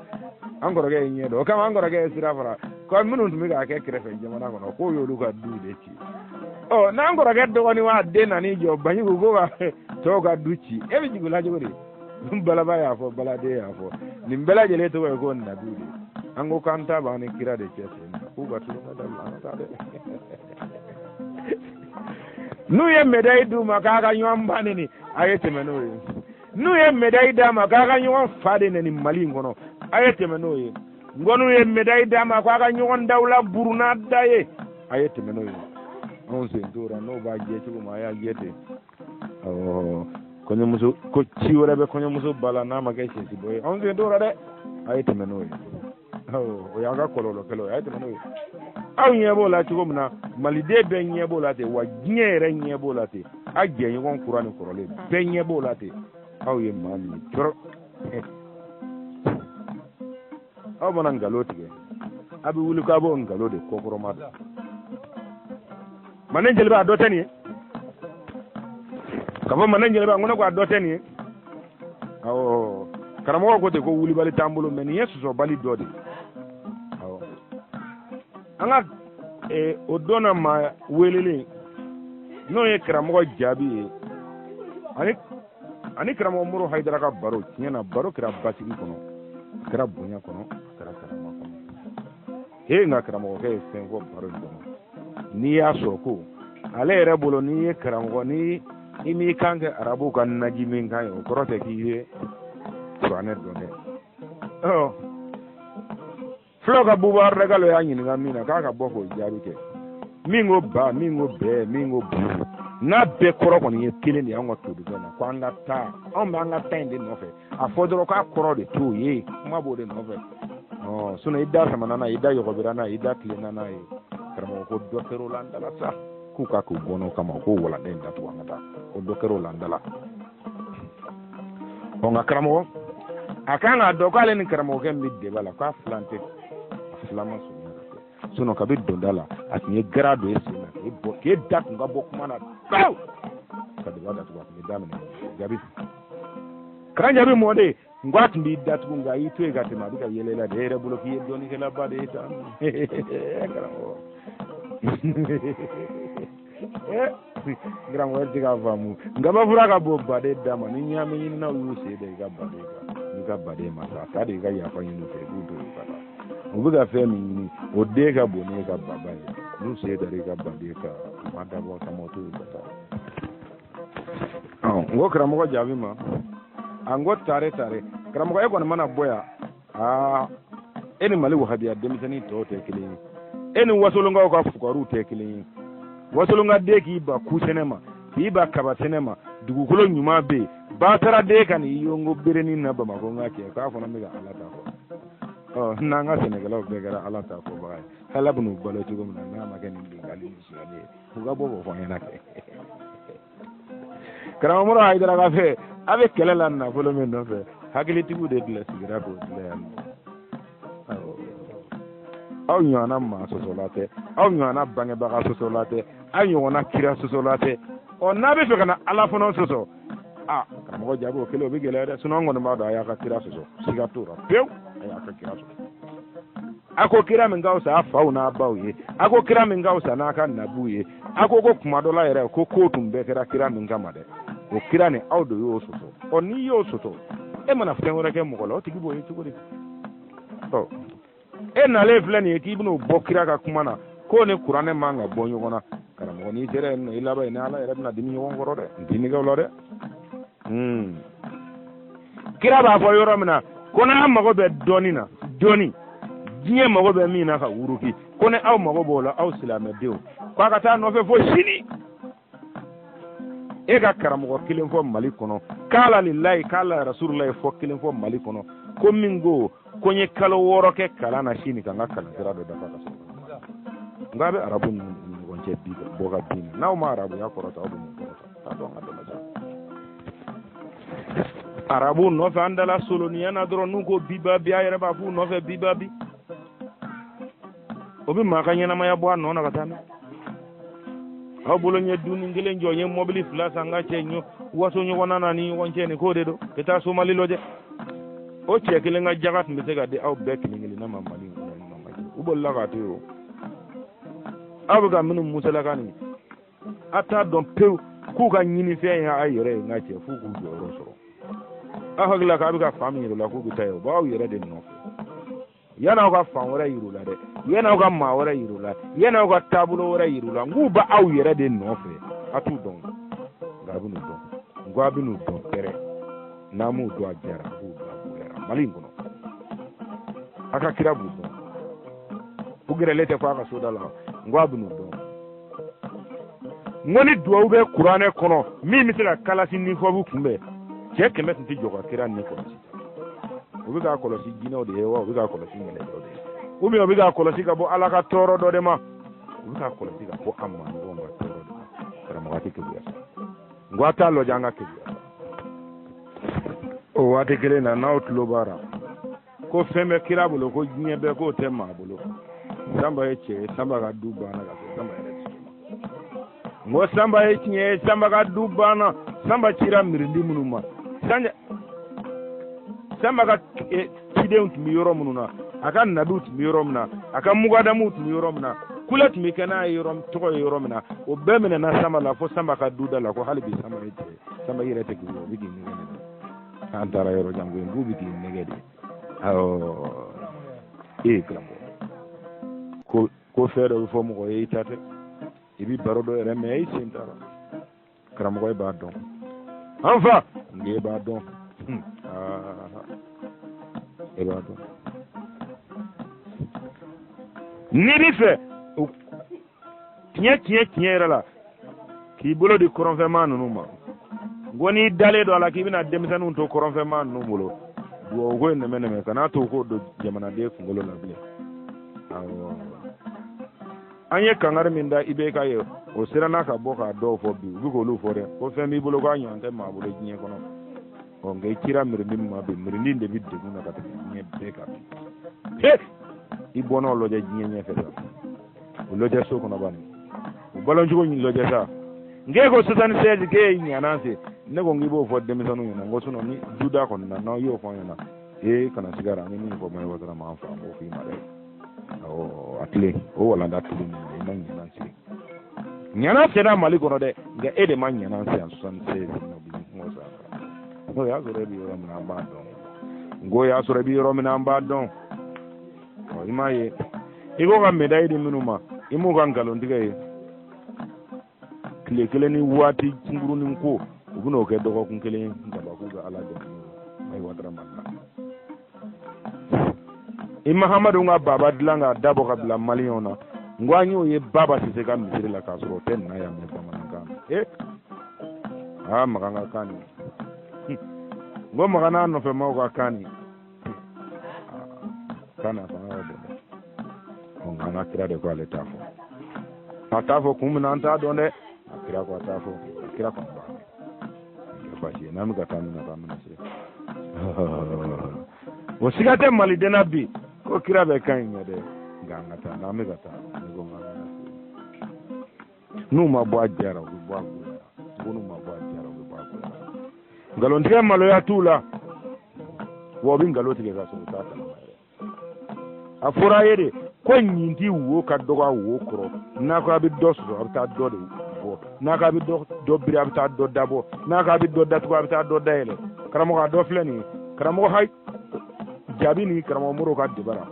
An kɔrɔkɛ ye ɲɛ dɔn, o kama an kɔrɔkɛ ye sira fara ko minnu tun bɛ k'a kɛ kɛrɛfɛ jamana kɔnɔ, k'o y'olu ka du de ci. Ɔ n'an kɔrɔkɛ dɔgɔnin wa den nan'i jɔ Banjugu ko ka tɔw ka du ci, e bɛ jigin o la cogo di? Balaba y'a fɔ, baladen y'a fɔ, nin bɛɛ lajɛlen tɔgɔ ye ko nabiw de. An ko k'an ta b'an ni kira de cɛ sen na, k'u ka tulonkɛ dabila, an ka taa dɛ. N'u ye médaille d'u ma k'a ka ɲɔgɔn ba neni, a ye tɛmɛ n'o ye. N'u ye médaille d'a ma k'a ka ɲɔgɔn fa de neni Mali in kɔnɔ, a ye tɛmɛ n'o ye. N ko n'u ye médaille d'a ma k'a ka ɲɔgɔn dawula buru n'a da ye, a ye tɛmɛ n'o ye. Anw sen t'o la, n'o b'a jɛ cogo min a y'a jɛ ten. Awɔ, kɔɲɔmuso ko ci wɛrɛ bɛ kɔɲɔmuso ba la n'a ma kɛ sɛsibɔ ye, anw sen t'o la dɛ, a ye tɛmɛ n'o ye. Awɔ, o y'an ka kɔlɔlɔ kɛlɛ ye, a ye tɛmɛ n'o ye. Aw ɲɛ b'o la cogo min na, maliden bɛɛ ɲɛ b'o la ten, wa diɲɛ yɛrɛ ɲɛ b'o la ten, a jɛɲɔgɔn kura ni kɔrɔlen bɛɛ ɲɛ b'o la ten. Aw ye maa min ye cɔrɔ, aw mana nkalon tigɛ, a bɛ wuli k'a b'o nkalon de kɔkɔrɔma don. Manden jeliba a dɔ tɛ nin ye, ka fɔ manden jeliba n ko ne ko a dɔ tɛ nin ye. Awɔ, karamɔgɔ ko ten ko wulibali t'an bolo, mɛ nin ye sɔsɔbali dɔ de ye. Awɔ, an ka o don na maa welelen n'o ye karamɔgɔ jaabi ye ani karamɔgɔ Moro Hayidara ka baro, tiɲɛ na baro kɛra basigi kɔnɔ, a kɛra bonya kɔnɔ, a kɛra karama kɔnɔ. He, nka karamɔgɔkɛ ye fɛn fɔ baro in kɔnɔ, n'i y'a sɔrɔ ko ale yɛrɛ bolo n'i ye karamɔgɔ ni i m'i kan kɛ arabuw ka naji min kan ye, o kɔrɔ tɛ k'i ye kuranɛ dɔn dɛ. Ɔ fulaw ka Buba Aridagalo y'a ɲininka min na k'a ka bɔ k'o jaabi kɛ, min ko ba, min ko bɛɛ, min ko bu, n'a bɛɛ kɔrɔ kɔni ye kelen de ye anw ka todifɛn na, ko an ka taa, anw bɛ an ka taa in de nɔfɛ, a fɔ dɔrɔn k'a kɔrɔ de t'o ye, kuma b'o de nɔfɛ. Ɔ sinɔn i da samana n'a ye, i da yɔgɔbira n'a ye, i da tilenna n'a ye, karamɔgɔ ko dɔ kɛr'o la an da la sa, k'u ka k'u bɔn'o kama, k'o walanda in datugu an ka taa, ko dɔ kɛr'o la an da la. Ɔ nka karamɔgɔ a kan k'a dɔn k'ale ni karamɔgɔkɛ min bɛ deba la, k'a filan tɛ, a filan ma surunya ka kɛ, sinɔn kabi donda la a tun ye gara don e sen na k'e bɔ, k'e da tun ka bɔ kuma na pewu ka deba datugu, a tun bɛ daminɛ jaabi karan jaabi mɔden n ko a tun b'i datugu, nka a y'i to yen ka tɛmɛ, a bɛ ka yɛlɛ la de, e yɛrɛ bolo k'i ye dɔnnikɛlaba de ye tan. Karamɔgɔ karamɔgɔ tɛ k'a faamu, nkaba fura ka bon baden da ma, ni ɲaami ɲininaw y'u sen da i ka baden kan, n'i ka baden ma sa, ta de i ka yafa ɲini u fɛ, i k'u to yen ka taa, u bɛ ka fɛn min ɲini o den ka bon n'e ka baba ye, n'u sen dara i ka baden kan, u ma dabɔ a kama, o to yen ka taa. N ko karamɔgɔ jaabi ma, a n ko tare tare karamɔgɔ e kɔni mana bɔ yan, aa e ni Mali wahabiya denmisɛnnin tɔw tɛ kelen ye, e ni wasolonkaw ka fugariw tɛ kelen ye. Wasolonka den k'i ba kusɛnɛ ma, k'i ba kaba sɛnɛ ma, dugukolo ɲuman bɛ yen, batara den ka n'i yongo berenin na Bamakɔ, n ka cɛ k'a fana bɛ ka Ala ta fɔ. Ɔ n'an ka sɛnɛkɛlaw bɛɛ kɛra Ala ta fɔbaga ye, Ala bɛn'u balo cogo min na n'a ma kɛ nin binkanni ni sonyali ye, u ka bɔ k'o fɔ an ɲɛna kɛ. Karamɔgɔ Moro Hayidara ka fɛ a bɛ kɛlɛ la nafolo min nɔfɛ, hakilitigiw de bila sigira k'o dilan yan nɔ. Aw ɲɔgɔnna maa sɔsɔla tɛ, aw ɲɔgɔnna bangebaga sɔsɔla tɛ, aw ɲɔgɔnna kira sɔsɔla tɛ. Ɔ n'a bɛ fɛ ka na Ala fana sɔsɔ, aa karamɔgɔ jaabi o kelen o bɛ gɛlɛya dɛ, sinɔn an kɔni b'a dɔn a y'a ka kira sɔsɔ, siga t'o la pewu, a y'a ka kira sɔsɔ. A ko kira min ka fisa a faw n'a baw ye, a ko kira min ka fisa n'a ka nabiw ye, a ko ko kuma dɔ la yɛrɛ ko ko tun bɛɛ kɛra kira min kama dɛ, o kira ni aw de y'o sɔsɔ. Ɔ n'i y'o sɔsɔ, e mana fɛn wɛrɛ kɛ mɔgɔ la, o tigi b'o ye cogo di? Ɔ e nalen filɛ nin ye k'i bɛn'o bɔ kira ka kuma na, k'o ni kuranɛ man ka bɔ ɲɔgɔn na. Karamɔgɔ n'i sera yen nɔ, i laban ye ni Ala yɛrɛ bɛna dimi ɲɔgɔn kɔrɔ dɛ, n t'i nɛgɛ o la dɛ. Kira b'a fɔ yɔrɔ min na ko n'an mago bɛ dɔnni na, dɔnni diɲɛ mago bɛ min na ka wuruki, ko ni aw mago b'o la, aw silamɛdenw, k'a ka taa nɔfɛ fo sini. E ka karamɔgɔ kelen fɔ Mali kɔnɔ, k'ala lilayi k'ala rasululayi fɔ kelen fɔ Mali kɔnɔ, ko min ko ko n ye kalo 6 kɛ kalan na sini ka n ka kalansira dɔ dafa ka sɔrɔ. Nka a bɛ arabu ninnu ni ɲɔgɔn cɛ bi bɔ ka bin na, n'aw ma arabuya kɔrɔta, aw bɛ mun kɔrɔta? T'a dɔn ka dɛmɛ sa. Arabu nɔfɛ an dala soloniya na dɔrɔn, n'u ko biba bi, a yɛrɛ b'a f'u nɔfɛ biba bi. O bɛ maa ka ɲɛnamaya bɔ a nɔ na ka taa n'a. Aw bolo n ye dunni kelen jɔ, n ye mɔbili 2 san, n ka cɛ ɲɔ waso ɲɔgɔn na ni ɲɔgɔn cɛ, nin k'o de don, ka taa Somali lajɛ. O cɛ kelen ka jaga tun bɛ se ka di aw bɛɛ kelen kelenna ma Mali kɔnɔ yen nɔ. U bolila k'a to yen o. Aw bɛ ka minnu musalaka nin, a t'a dɔn pewu k'u ka ɲinifɛn ye aw yɛrɛ ye, n ka cɛ, f'u k'u jɔyɔrɔ sɔrɔ. Aw hakili la k'a bɛ ka fan min yɛrɛ la k'u bɛ taa yen, o b'aw yɛrɛ de nɔfɛ. Yan'aw ka fan wɛrɛ yir'u la dɛ, yan'aw ka maa wɛrɛ yir'u la, yan'aw ka taabolo wɛrɛ yir'u la, n k'u bɛ aw yɛrɛ de nɔfɛ. A t'u dɔn, nka a bɛ n'u dɔn. N ko a bɛ n'u dɔn pɛrɛ. N'a m'u dɔn a diyara, a b'u dɔn a goyara. Mali in kɔnɔ, a ka kira b'u dɔn. U gɛrɛlen tɛ fɔ a ka soda la, n ko a bɛ n'u dɔn. N ko ni duwawu bɛ kuranɛ kɔnɔ min bɛ se ka kalachnikov kunbɛn, cɛ 100 tun tɛ jɔ ka kira ni kɔlɔsi. U bɛ k'a kɔlɔsi jinɛw de ye wa, u bɛ k'a kɔlɔsi mɛlɛkɛw de ye, ou bien u bɛ k'a kɔlɔsi ka bɔ Ala ka tɔɔrɔ dɔ de ma, u bɛ k'a kɔlɔsi ka bɔ an maaɲɔgɔnw ka tɔɔrɔ de ma. Karamɔgɔ tɛ keguya sa, n ko a t'a lajɛ an ka keguya sa. O waati kelen na, n'aw tulo b'a la ko fɛn bɛ kira bolo ko diɲɛ bɛɛ k'o tɛ maa bolo, Sanba ye cɛ ye, Sanba ka du banna ka se Sanba yɛrɛ tigi ma. N ko Sanba ye tiɲɛ ye, Sanba ka du banna. Sanba cira mirindi minnu ma, Sanba ka cidenw tun bɛ yɔrɔ minnu na, a ka nabiw tun bɛ yɔrɔ min na, a ka mugadamuw tun bɛ yɔrɔ min na, kule tun bɛ kɛ n'a ye yɔrɔ tɔgɔ ye yɔrɔ min na, o bɛɛ minɛna Sanba la fo Sanba ka du da la ko hali bi Sanba ye cɛ ye. Sanba yɛrɛ tɛ k'i wele, o bɛ k'i nɛgɛ de. An taara yɔrɔ jan koyi, k'u bɛ k'i nɛgɛ de. Awɔ, ee karamɔgɔ, ko fɛn dɔ bɛ fɔ mɔgɔ ye i ta tɛ, i bɛ baro dɔ yɛrɛ mɛn i sen t'a la. Karamɔgɔ e b'a dɔn, an fa nka e b'a dɔn, e b'a dɔn. N'i b'i fɛ tiɲɛ tiɲɛ tiɲɛ yɛrɛ la k'i bolo di kɔrɔnfɛmaa ninnu ma, n ko n'i dalen don a la k'i bɛna denmisɛnninw to kɔrɔnfɛmaa ninnu bolo, duwawu ko in nɛmɛ nɛmɛ kan'a to k'o don jamanaden kunkolo la bilen. Awɔ, an ye kangari min da IBK ye, o siranna ka bɔ k'a dɔw fɔ bi, u bɛ k'olu fɔ dɛ, ko fɛn b'i bolo k'a ɲɔgɔn tɛ maa bolo diɲɛ kɔnɔ. Ɔ nka i cira mirindi min ma bi, mirindi de bɛ degun na ka tɛmɛ diɲɛ bɛɛ kan bi. He, i bɔnnaw lajɛ diɲɛ ɲɛfɛ sa, o lajɛ so kɔnɔ bani, o baloncogo in lajɛ sa. Nk'e ko 76 k'e ye ɲana se, ne ko n k'i b'o fɔ denmisɛnninw ɲɛna, n ko sinon ni duda kɔni na n'aw y'o fɔ an ɲɛna, ee kana siga an ye min fɔ Mayi Watara ma, an fa an b'o f'i ma dɛ. Awɔ, a tilen o walanda tilen i ma ɲana se, ɲana senna Mali kɔnɔ dɛ, nka e de ma ɲana se yan 76 n ko sa, n ko y'a sɔrɔ e bɛ yɔrɔ min na an b'a dɔn, n ko y'a sɔrɔ e bɛ yɔrɔ min na an b'a dɔn. Ɔ i m'a ye i ko ka médaille di minnu ma, i m'u ka nkalontigɛ ye tile kelen ni waati kunkurunin ko u bɛn'o kɛ dɔgɔkun kelen nkaba k'u bɛ Ala dɛmɛ Mayi Watara Mali la. I Mahamadu ka baba dilan k'a dabɔ ka bila maliyɛnw na, n ko an y'o ye Baba Sise ka misiri la k'a sɔrɔ o tɛ na yan mɛn bamanankan na. Ee aa Makan ka kan nin, n ko Makan n'a nɔfɛmaw ka kan nin kan na fanga ka bon dɛ. Ɔ nka an ka kira de ko ale t'a fɔ, a t'a fɔ kun min na an t'a dɔn dɛ, a kira ko a t'a fɔ, a kira kɔni b'a mɛn. Baasi ye n'an bɛ ka taa min na k'an bɛna se. O siga tɛ maliden na bi ko kira bɛ kan in mɛn dɛ, nka an ka taa n'an bɛ ka taa, ne ko k'an bɛna se. N'u ma bɔ a jara, u bɛ bɔ a goyara. Ko n'u ma bɔ a jara, u bɛ bɔ a goyara. Nkalontigɛ maloya t'u la, wa u bɛ nkalon tigɛ ka sɔrɔ u t'a kalama yɛrɛ. A fɔra a ye de ko ɲin ti wo ka dɔgɔ a wo kɔrɔ, n'a ko a bɛ dɔ sɔsɔ a bɛ taa dɔ de bɔ, n'a ko a bɛ dɔ biri a bɛ taa dɔ dabɔ, n'a ko a bɛ dɔ datugu a bɛ taa dɔ dayɛlɛ. Karamɔgɔ a dɔ filɛ nin ye, karamɔgɔ hayi jaabi ni karamɔgɔ Moro ka debara,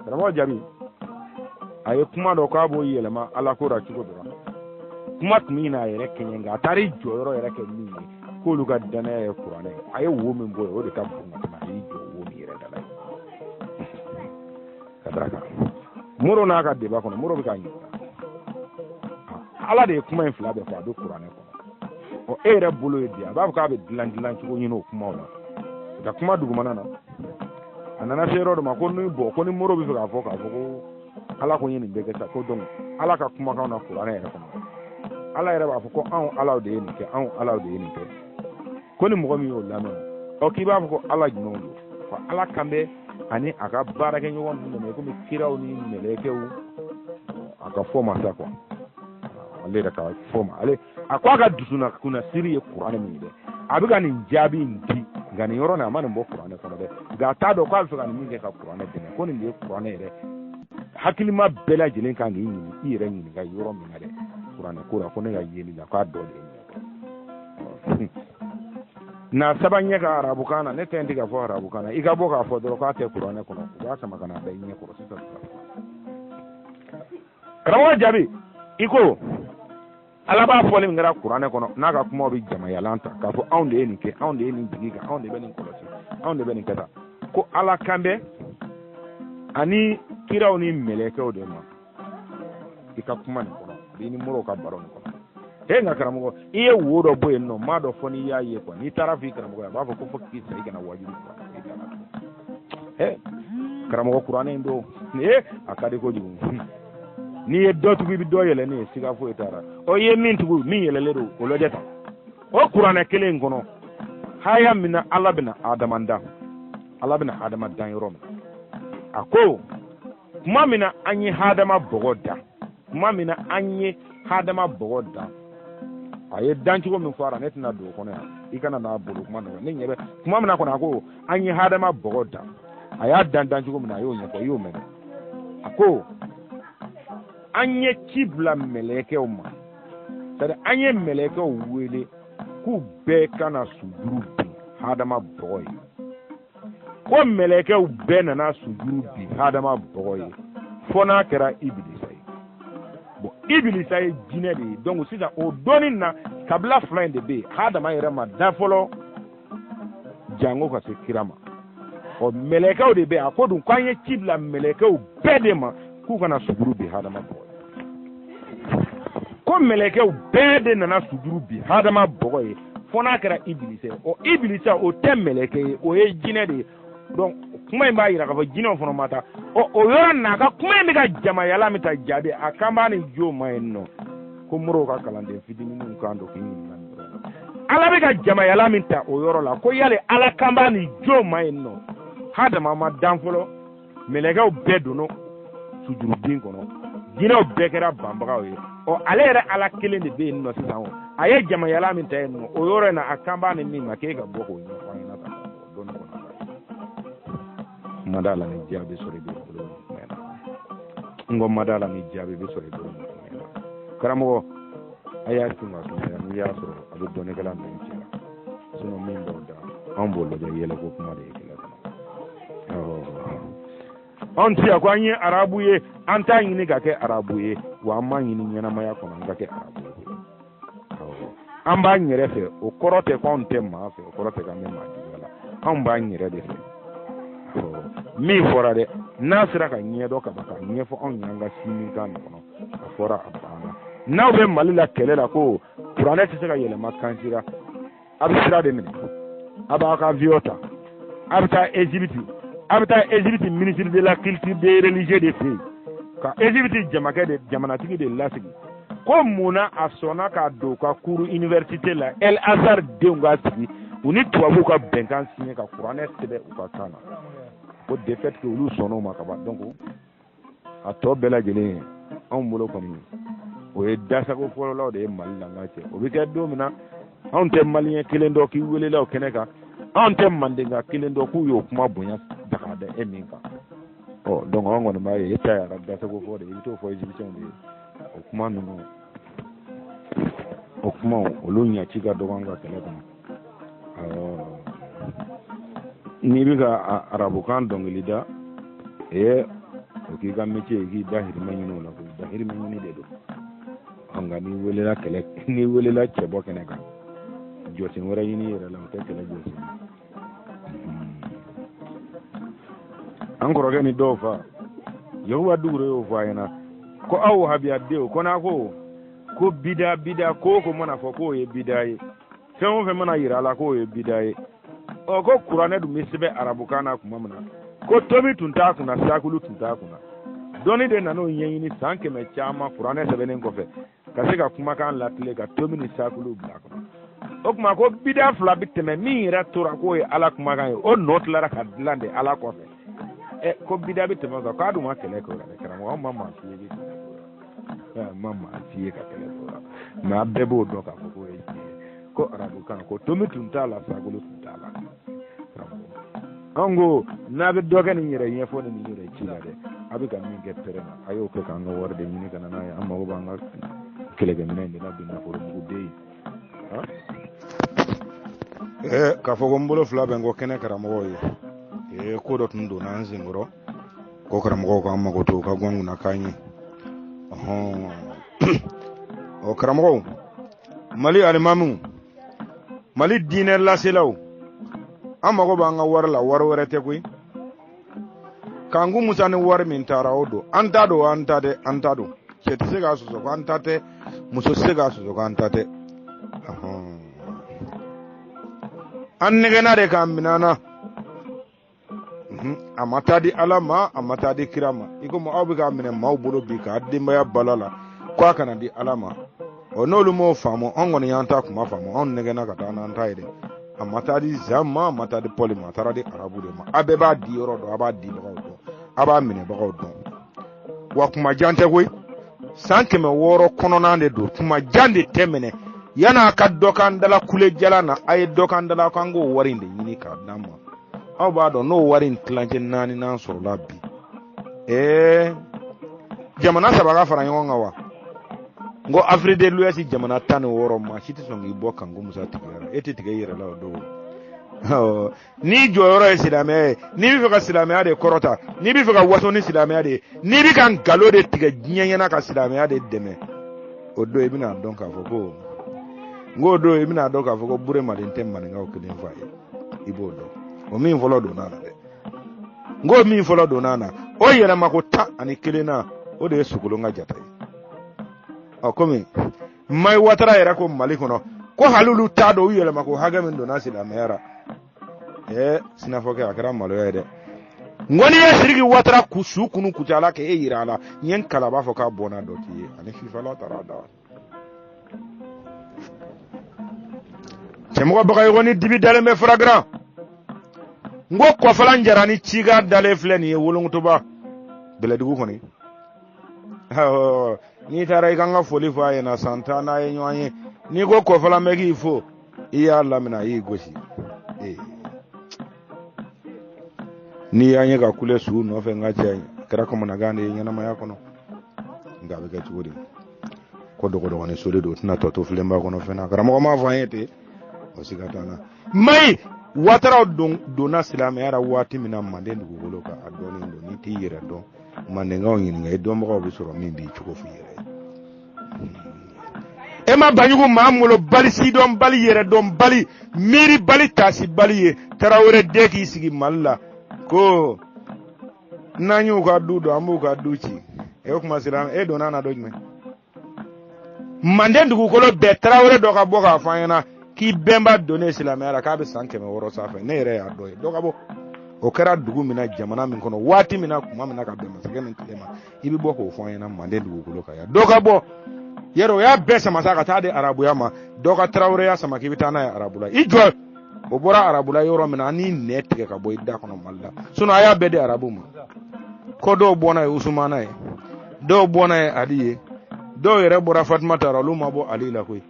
karamɔgɔ jaabi a ye kuma dɔ k'a b'o yɛlɛma Ala ko la cogo dɔ la, kuma tun bɛ ɲini a yɛrɛ kɛɲɛ, nka a taara i jɔyɔrɔ yɛrɛ kɛ min ye k'olu ka danaya ye kuranɛ ye, a ye wo min bɔ yen o de ka bon ka tɛmɛ a y'i jɔ wo min yɛrɛ da la ye. Ka d'a kan Moro n'a ka deba kɔnɔ, Moro bɛ k'a ɲininka, Ala de ye kuma in fila bɛɛ fɔ, a bɛ kuranɛ kɔnɔ. Ɔ e yɛrɛ bolo ye di, a b'a fɔ k'a bɛ dilan dilan cogo ɲini o kumaw la, ka kuma dugumana na, a nana se yɔrɔ dɔ ma ko ni bɔn ko ni Moro bɛ fɛ k'a fɔ ko Ala ko n ye nin bɛɛ kɛ sa, ko donc Ala ka kumakan na kuranɛ yɛrɛ kɔnɔ, Ala yɛrɛ b'a fɔ ko anw Alaw de ye nin kɛ, anw Alaw de ye nin kɛ, ko ni mɔgɔ min y'o lamɛn, ɔ k'i b'a fɔ ko Ala jumɛnw don, ko Ala kan bɛ ani a ka baarakɛɲɔgɔn ninnu de ma, komi kiraw ni mɛlɛkɛw, a ka fɔ ma sa quoi, ale yɛrɛ ka fɔ ma, ale a ko a ka dusuna kunnasiri ye kuranɛ min ye dɛ, a bɛ ka nin jaabi in di, nka nin yɔrɔ nin a ma nin bɔ kuranɛ kɔnɔ dɛ, nka a t'a dɔn k'a bɛ fɛ ka nin min kɛ ka kuranɛ dɛmɛ, ko nin de ye kuranɛ yɛrɛ hakilima bɛɛ lajɛlen kan k'i ɲini i yɛrɛ ɲininka yɔrɔ min na dɛ, kuranɛ ko la, ko ne ka yeli la k'a dɔ de ye nin ye. Na sɛbɛn ɲɛ kan arabukan na, ne tɛ n tigɛ fɔ arabukan na, i ka bɔ k'a fɔ dɔrɔn k'a tɛ kuranɛ kɔnɔ, u b'a sama ka na da i ɲɛ kɔrɔ sisan. Karamɔgɔ jaabi, i ko Ala b'a fɔli min kɛra kuranɛ kɔnɔ n'a ka kumaw bɛ jamayalan ta k'a fɔ anw de ye nin kɛ, anw de ye nin jigi kan, anw de bɛ nin kɔlɔsi, anw de bɛ nin kɛ tan, ko Ala kan bɛ ani kiraw ni mɛlɛkɛw de ma i ka kuma nin kɔnɔ, a b'i ni moriw ka baro nin kɔnɔ. E nka karamɔgɔ, i ye wo dɔ bɔ yen nɔ, m'a dɔn fɔ n'i y'a ye quoi. N'i taara f'i karamɔgɔ ye, a b'a fɔ ko fo k'i sa i kana wajibi kuranɛ i da la tugun. Ɛ karamɔgɔ, kuranɛ in don, ee a ka di kojugu. N'i ye dɔ tugu, i bɛ dɔ yɛlɛ ne ye, siga foyi t'a la. Ɔ i ye min tugu, min yɛlɛlen don, o lajɛ tan. O kuranɛ kelen in kɔnɔ, haya min na Ala bɛna Adama dan, Ala bɛna Adama dan yɔrɔ min, a ko tuma min na an ye Hadama bɔgɔ dan, tuma min na an ye Hadama bɔgɔ dan, a ye dancogo min fɔ a la, ne tɛna don o kɔnɔ yan, i kana n'a bolo kuma nɔgɔ ne ɲɛ bɛ kuma min na kɔnɔ. A ko an ye Hadama bɔgɔ dan, a y'a dan dancogo min na, a y'o ɲɛfɔ, i y'o mɛn. A ko an ye ci bila mɛlɛkɛw ma, c'est à dire an ye mɛlɛkɛw wele k'u bɛɛ ka na sujuru bin Hadama bɔgɔ ye. Ko mɛlɛkɛw bɛɛ nana sujuru bin Hadama bɔgɔ ye, fo n'a kɛra Ibilisa ye. Bon, Ibilisa ye jinɛ de ye. Donc sisan o dɔnni na, kabila fila in de bɛ yen. Hadama yɛrɛ ma da fɔlɔ, jango ka se kira ma. Ɔ mɛlɛkɛw de bɛ yen. A ko dun k'an ye ci bila mɛlɛkɛw bɛɛ de ma k'u kana sujuru bin Hadama bɔgɔ ye. Ko mɛlɛkɛw bɛɛ de nana sujuru bin Hadama bɔgɔ ye, fo n'a kɛra Ibilisa ye. Ɔ Ibilisa, o tɛ mɛlɛkɛ ye, o ye jinɛ de ye. Donc kuma in b'a yira k'a fɔ jinɛw fana ma taa. Ɔ o yɔrɔ nin na, a ka kuma in bɛ ka jamayala min ta, jaabi a kan b'a ni jo ma yen nɔ, ko moriw ka kalanden fitininw kan don k'i ɲininka nin yɔrɔ in na. Ala bɛ ka jamayala min ta o yɔrɔ la, ko yali Ala kan b'a ni jo ma yen nɔ? Hadama ma dan fɔlɔ, mɛlɛkɛw bɛɛ donna sujurubin kɔnɔ, jinɛw bɛɛ kɛra banbagaw ye. Ɔ ale yɛrɛ Ala kelen de bɛ yen nɔ sisan. O a ye jamayala min ta yen nɔ, o yɔrɔ in na, a kan b'a ni min ma, k'e ka bɔ k'o ɲɛfɔ an ɲɛna tan dɔɔni kɔnɔ. Ma d'a la ni jaabi sɔrɔ i bolo nin kuma in na. N ko ma d'a la ni jaabi bɛ sɔrɔ i bolo nin kuma in na. Karamɔgɔ, a y'a tun ka sumaya, n'i y'a sɔrɔ a bɛ dɔnnikɛla ninnu cɛ la, sinon min b'aw da, anw b'o lajɛ yɛlɛko kuma de ye kɛlɛ kɔnɔ. Anw ti yan ko an ye arabu ye, an t'a ɲini ka kɛ arabu ye, wa an m'a ɲini ɲɛnamaya kɔnɔ an ka kɛ arabu ye. An b'an yɛrɛ fɛ, o kɔrɔ tɛ ko anw tɛ maa fɛ, o kɔrɔ tɛ k'an bɛ maa juguya la, anw b'an yɛrɛ de fɛ. Min fɔra dɛ, n'a sera ka ɲɛdɔn ka ban k'a ɲɛfɔ anw ye an ka si min kan kɔnɔ, a fɔra a banna. N'aw bɛ Mali la kɛlɛ la ko kuranɛ tɛ se ka yɛlɛma kan si la, a bɛ sira de minɛ, a b'aw ka avion ta, a bɛ taa Égypte, a bɛ taa Égypte ministre de la culture des religieux de fɛ yen, ka Égypte jamakɛ de jamanatigi de lasigi ko mun na a sɔnna k'a don u ka cours université la, El Azhar denw ka sigi, u ni tubabuw ka bɛnkan signé ka kuranɛ sɛbɛn u ka kan na. Ko de fait que olu sɔnn'o ma ka ban, donc a tɔ bɛɛ lajɛlen ye anw bolo kɔni, o ye dasago fɔlɔlaw de ye Mali la. N ka cɛ, o bɛ kɛ don min na, anw tɛ maliyɛn kelen dɔn k'i welela o kɛnɛ kan, anw tɛ mandenka kelen dɔn k'u y'o kuma bonya daga da e min kan. Ɔ donc anw kɔni b'a ye e ta yɛrɛ dasago fɔ de, i bɛ t'o fɔ égyptiens de ye. O kuma ninnu, o kumaw olu ɲaci ka dɔgɔ an ka kɛlɛ kɔnɔ. N'i bɛ ka arabukan dɔnkili da, ee o k'i ka métier ye, k'i dahirimɛ ɲini o la koyi, dahirimɛ ɲini de don. Nka n'i welela kɛlɛ, n'i welela cɛbɔ kɛnɛ kan, jɔsen wɛrɛ ɲini i yɛrɛ la, o tɛ kɛlɛ jɔsen ye. An kɔrɔkɛ ni dɔw fa Yakuba Dukure y'o fɔ a ɲɛna ko aw wahabiyadenw ko n'a ko ko bida bida ko o ko mana fɔ k'o ye bida ye, fɛn o fɛn mana yira a la k'o ye bida ye. Ɔ ko kuranɛ dun bɛ sɛbɛn arabukan na tuma min na, ko tomi tun t'a kunna, sakulu tun t'a kunna. Dɔnni de nan'o ɲɛɲini san 100 caman kuranɛ sɛbɛnnen kɔfɛ ka se ka kumakan latilen ka tomi ni sakulu bila a kɔnɔ. O tuma ko bida fila bɛ tɛmɛ, min yɛrɛ tora k'o ye Ala kumakan ye, o nɔ tilara ka dilan de Ala kɔfɛ. Ɛ ko bida bɛ tɛmɛ o kan, k'a dun ma kɛlɛ kɛ o la dɛ. Karamɔgɔ, anw ma maa si ye kɛlɛ kɛ o la, ma maa si ye ka kɛlɛ kɛ o la, mɛ a bɛɛ b'o dɔn k'a fɔ k'o ye tiɲɛ ye, ko arabukan ko tomi tun t'a la, sakulu tun t'a la. An ko n'a bɛ dɔ kɛ nin yɛrɛ ɲɛfɔ ni nin yɛrɛ ci la dɛ, a bɛ ka min kɛ pɛrɛn na, a y'o kɛ k'an ka wari de ɲini ka na n'a ye. An mago b'an ka kɛlɛkɛminɛn de la bi, nafolo mugu den ye. K'a fɔ ko n bolo fila bɛ n kɔ kɛnɛ karamɔgɔw ye. Ko dɔ tun donna an senkɔrɔ ko karamɔgɔw k'an mago to u ka gwan kunna k'an ye. Ɔhɔn, ɔ karamɔgɔw, Mali alimamiw, Mali diinɛ laselaw, an mago b'an ka wari la, wari wɛrɛ tɛ koyi. Kanku Musa ni wari min taara o don, an ta don, an ta tɛ, an ta don. Cɛ tɛ se k'a sɔsɔ ko an ta tɛ, muso tɛ se k'a sɔsɔ ko an ta tɛ. An nɛgɛnna de k'a minɛ an na. A ma taa di Ala ma, a ma taa di kira ma. I komi aw bɛ k'a minɛ maaw bolo bi k'a denbaya balo la ko a kana di Ala ma. Ɔ n'olu m'o faamu, an kɔni y'an ta kuma faamu, anw nɛgɛnna ka taa n'an ta ye dɛ. A ma taa di Zan ma, a ma taa di Pɔli ma, a taara di arabu de ma. A bɛɛ b'a di yɔrɔ dɔn, a b'a dibagaw dɔn, a b'a minɛbagaw dɔn. Wa kuma jan tɛ koyi, san 600 kɔnɔna de don, kuma jan de tɛ minɛ. Yan'a ka dɔ k'an dala kule jalan na, a ye dɔ k'an dala k'an k'o wari in de ɲini k'a d'an ma. Aw b'a dɔn n'o wari in tilancɛ naani n'an sɔrɔla bi, jamana saba ka fara ɲɔgɔn kan wa? N ko Afrique de l'Ouest jamana 16, maa si tɛ sɔn k'i bɔ Kanku Musa tigiyara. E tɛ tigɛ i yɛrɛ la o don. N'i jɔyɔrɔ ye silamɛya ye, n'i bɛ fɛ ka silamɛya de kɔrɔta, n'i bɛ fɛ ka waso ni silamɛya de ye, n'i bɛ ka nkalon de tigɛ diɲɛ ɲɛna ka silamɛya de dɛmɛ, o don i bɛna dɔn k'a fɔ ko, n k'o don i bɛna dɔn k'a fɔ ko Buremaden tɛ maninkaw kelen fa ye. I b'o dɔn. O min fɔlɔ donna na dɛ, n k'o min fɔlɔ donna na, o yɛlɛmako 11 na, o de ye Sogolon ka jata ye. Ɔ komi Mayi Watara yɛrɛ ko Mali kɔnɔ ko hali olu t'a dɔn u yɛlɛmako hakɛ min donna silamɛya la. Sinafɔkɛ, a kɛra maloya ye dɛ. N ko n'i ye Sidiki Watara su kunu Kucala k'e yira a la, n ye n kala b'a fɔ k'a bɔnna dɔ t'i ye ani fifala taara da. Cɛmɔgɔ Bagayogo ni dibi dalen bɛ faragiran. N ko kɔfalan jara ni cikan dalen filɛ nin ye Wolonkotoba bɛlɛdugu kɔni. N'i taara i kan ka foli fɔ a ɲɛna, san tan n'a ye ɲɔgɔn ye, n'i ko kɔfalan bɛ k'i fo, i y'a laminɛ, a y'i gosi. N'i y'an ye ka kule su nɔfɛ, n ka cɛ, a kɛra kamanagan de ye ɲɛnamaya kɔnɔ. Nka a bɛ kɛ cogo di? Ko dɔgɔdɔgɔnin soli don, o tɛna tɔ to filenba kɔnɔ fɛn na. Karamɔgɔ m'a fɔ an ye ten, o siga t'an na. Mayi Wataraw donna silamɛya la waati min na Manden dugukolo kan, a dɔnnen don. N'i t'i yɛrɛ dɔn, Mandenkaw ɲininka, i dɔnbagaw bɛ sɔrɔ min b'i cogo f'i yɛrɛ ye. E ma Banjugu maa molobali, sidɔnbali, yɛrɛdɔnbali, miiribali, taasibali ye. Tarawele den k'i sigi Mali la ko n'an y'u ka du don, an b'u ka du ci. E kuma sera, e donna na don jumɛn? Manden dugukolo bɛɛ, Tarawele dɔ ka bɔ k'a fɔ an ɲɛna k'i bɛnba donnen silamɛya la k'a bɛ san 600 sanfɛ. Ne yɛrɛ y'a dɔ ye, dɔ ka bɔ. O kɛra dugu min na, jamana min kɔnɔ, waati min na, kuma min na, ka bɛn masakɛ min tile ma, i bɛ bɔ k'o fɔ an ɲɛna Manden dugukolo kan yan. Dɔ ka bɔ yɛrɛ, o y'a bɛɛ sama sa ka taa di arabuya ma. Dɔ ka Taraweleya sama k'i bɛ taa n'a ye arabu la, i jɔ. O bɔra arabu la yɔrɔ min na, an n'i nɛ tigɛ ka bɔ i da kɔnɔ Mali la. Sinɔn a y'a bɛɛ di arabu ma. Ko dɔw bɔnna ye Usumana ye, dɔw bɔnna ye Ali ye, dɔw yɛrɛ bɔra Fatumata la, olu ma bɔ Ali la koyi.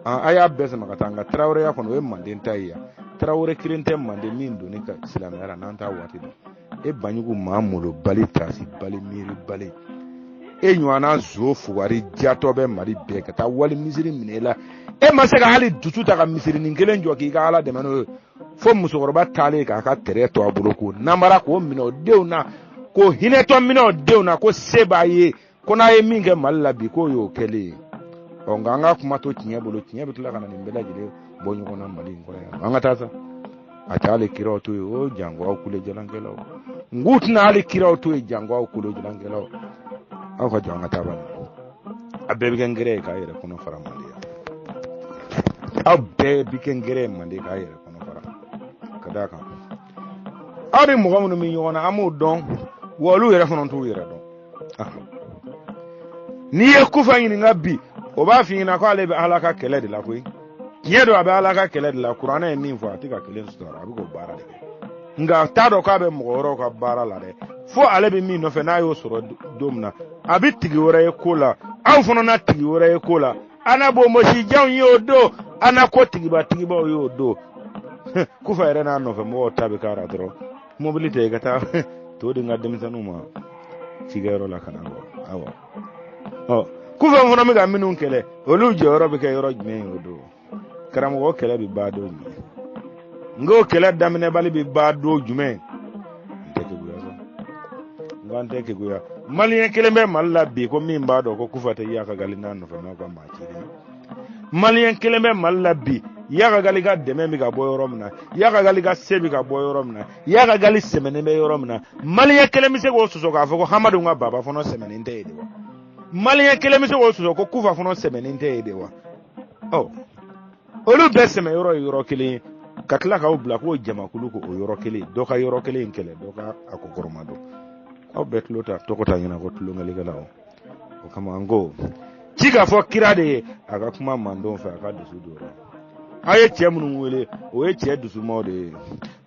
A y'a bɛɛ sama ka taa. Nka Taraweleya kɔnɔ, o ye Manden ta ye yan. Tarawele kelen tɛ Manden min donni ka silamɛya la n'an t'a waati dɔn. E Banjugu maa molobali, taasibali, miiribali, e ɲɔgɔnna zo fugari jatɔ bɛ Mali bɛɛ ka taa wali misiri minɛ e la. E ma se ka hali dusu ta ka misirinin kelen jɔ k'i ka Ala dɛmɛ n'o ye, fo musokɔrɔba taalen k'a ka tɛrɛ to a bolo k'o namara, k'o minɛ o denw na, k'o hinɛtɔ minɛ o denw na, ko se b'a ye, ko n'a ye min kɛ Mali la bi, k'o y'o kɛlen ye. Ɔ nka an ka kuma to tiɲɛ bolo, tiɲɛ bɛ tila ka na nin bɛɛ lajɛlen bɔ ɲɔgɔn na Mali in kɔnɔ yan. An ka taa sa, a tɛ hali kiraw to yen o, janko aw kule jalankɛlaw. N k'u tɛna hali kiraw to yen, janko aw kule jalankɛlaw. Aw ka jɔ, an ka taa bani. A bɛɛ bɛ kɛ ngɛrɛ ye k'a yɛrɛ kɔnɔ fara Manden yan. Aw bɛɛ bɛ kɛ ngɛrɛ ye Manden k'a yɛrɛ kɔnɔ fara, ka d'a kan aw ni mɔgɔ minnu bɛ ɲɔgɔn na, an b'o dɔn, wa olu yɛrɛ fana t'u yɛrɛ dɔn. N'i ye Kufa ɲininka bi, o b'a f'i ɲɛna k'ale bɛ Ala ka kɛlɛ de la koyi. Tiɲɛ don, a bɛ Ala ka kɛlɛ de la. Kuranɛ ye min fɔ, a tɛ ka kelen sɔrɔ, a bɛ k'o baara de kɛ. Nka a t'a dɔn k'a bɛ mɔgɔ wɛrɛw ka baara la dɛ. Fo ale bɛ min nɔfɛ, n'a y'o sɔrɔ don min na, a bɛ tigi wɛrɛ ye ko la. Aw fana na tigi wɛrɛ ye ko la. An na bonbonsijanw ye o don, an na ko tigiba tigibaw ye o don. Kufa yɛrɛ n'a nɔfɛ mɔgɔw ta bɛ k'a la dɔrɔn. Mobili tɛ i ka taa to di n ka denmisɛnninw ma cikɛyɔrɔ la ka na bɔ. Awɔ, ɔ Kufa fana bɛ ka minnu kɛlɛ, olu jɔyɔrɔ bɛ kɛ yɔrɔ jumɛn ye o don? Karamɔgɔ, kɛlɛ bɛ ban don jumɛn? N k'o kɛlɛ daminɛbali bɛ ban don jumɛn? N tɛ keguya sa, n ko an tɛ keguya. Maliyɛn kelen bɛ Mali la bi ko min b'a dɔn ko Kufa tɛ Yaka Gali n'a nɔfɛmaw ka maa cilen ye. Maliyɛn kelen bɛ Mali la bi, Yaka Gali ka dɛmɛ bɛ ka bɔ yɔrɔ min na, Yaka Gali ka se bɛ ka bɔ yɔrɔ min na, Yaka Gali sɛmɛnen bɛ yɔrɔ min na, maliyɛn kelen bɛ se k'o sɔsɔ k'a fɔ ko Hamadu ka baba fana sɛmɛnen tɛ yen de wa? Maliyɛn kelen bɛ se k'o sɔsɔ ko Kufa fana sɛmɛnen tɛ yen de wa? Ɔ, olu bɛɛ sɛmɛ yɔrɔ ye yɔrɔ kelen ye, ka tila k'aw bila k'o jamakulu k'o yɔrɔ kelen, dɔ ka yɔrɔ kelen in kɛlɛ, dɔ ka a kɔkɔrɔma don. Aw bɛɛ tulo ta tɔgɔ ta ɲɛna ko tulonkɛlikɛlaw. O kama an ko ci k'a fɔ kira de ye a ka kuma mandon fɛ, a ka dusu don la. A ye cɛ minnu wele, o ye cɛ dusumaw de ye,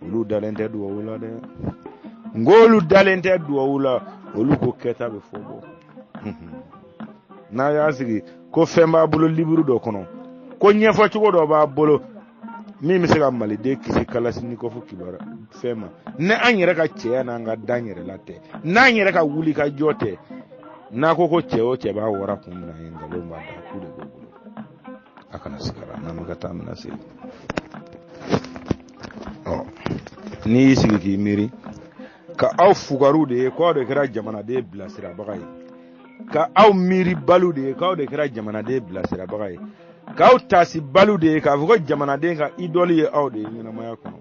olu dalen tɛ duwawu la dɛ. N ko olu dalen tɛ duwawu la, olu ko kɛta bɛ fɔ bɔ. N'a y'a sigi ko fɛn b'a bolo liburu dɔ kɔnɔ, ko ɲɛfɔcogo dɔ b'a bolo min bɛ se ka maliden kisi kalasinikɔfu kibaru fɛn ma, ni an yɛrɛ ka cɛya n'an ka dan yɛrɛ la tɛ, n'an yɛrɛ ka wuli ka jɔ tɛ, n'a ko ko cɛ o cɛ b'a wara kun minɛ, ye nkalon b'a da, k'u de b'o bolo. A kana sigara n'an bɛ ka taa mina se. Ɔ, n'i y'i sigi k'i miiri ka aw fugariw de ye k'aw de kɛra jamanaden bilasirabaga ye, ka aw miiribaliw de ye k'aw de kɛra jamanaden bilasirabaga ye, k'aw taasibaliw de ye k'a fɔ ko jamanaden ka idɔli ye aw de ye ɲɛnamaya kɔnɔ.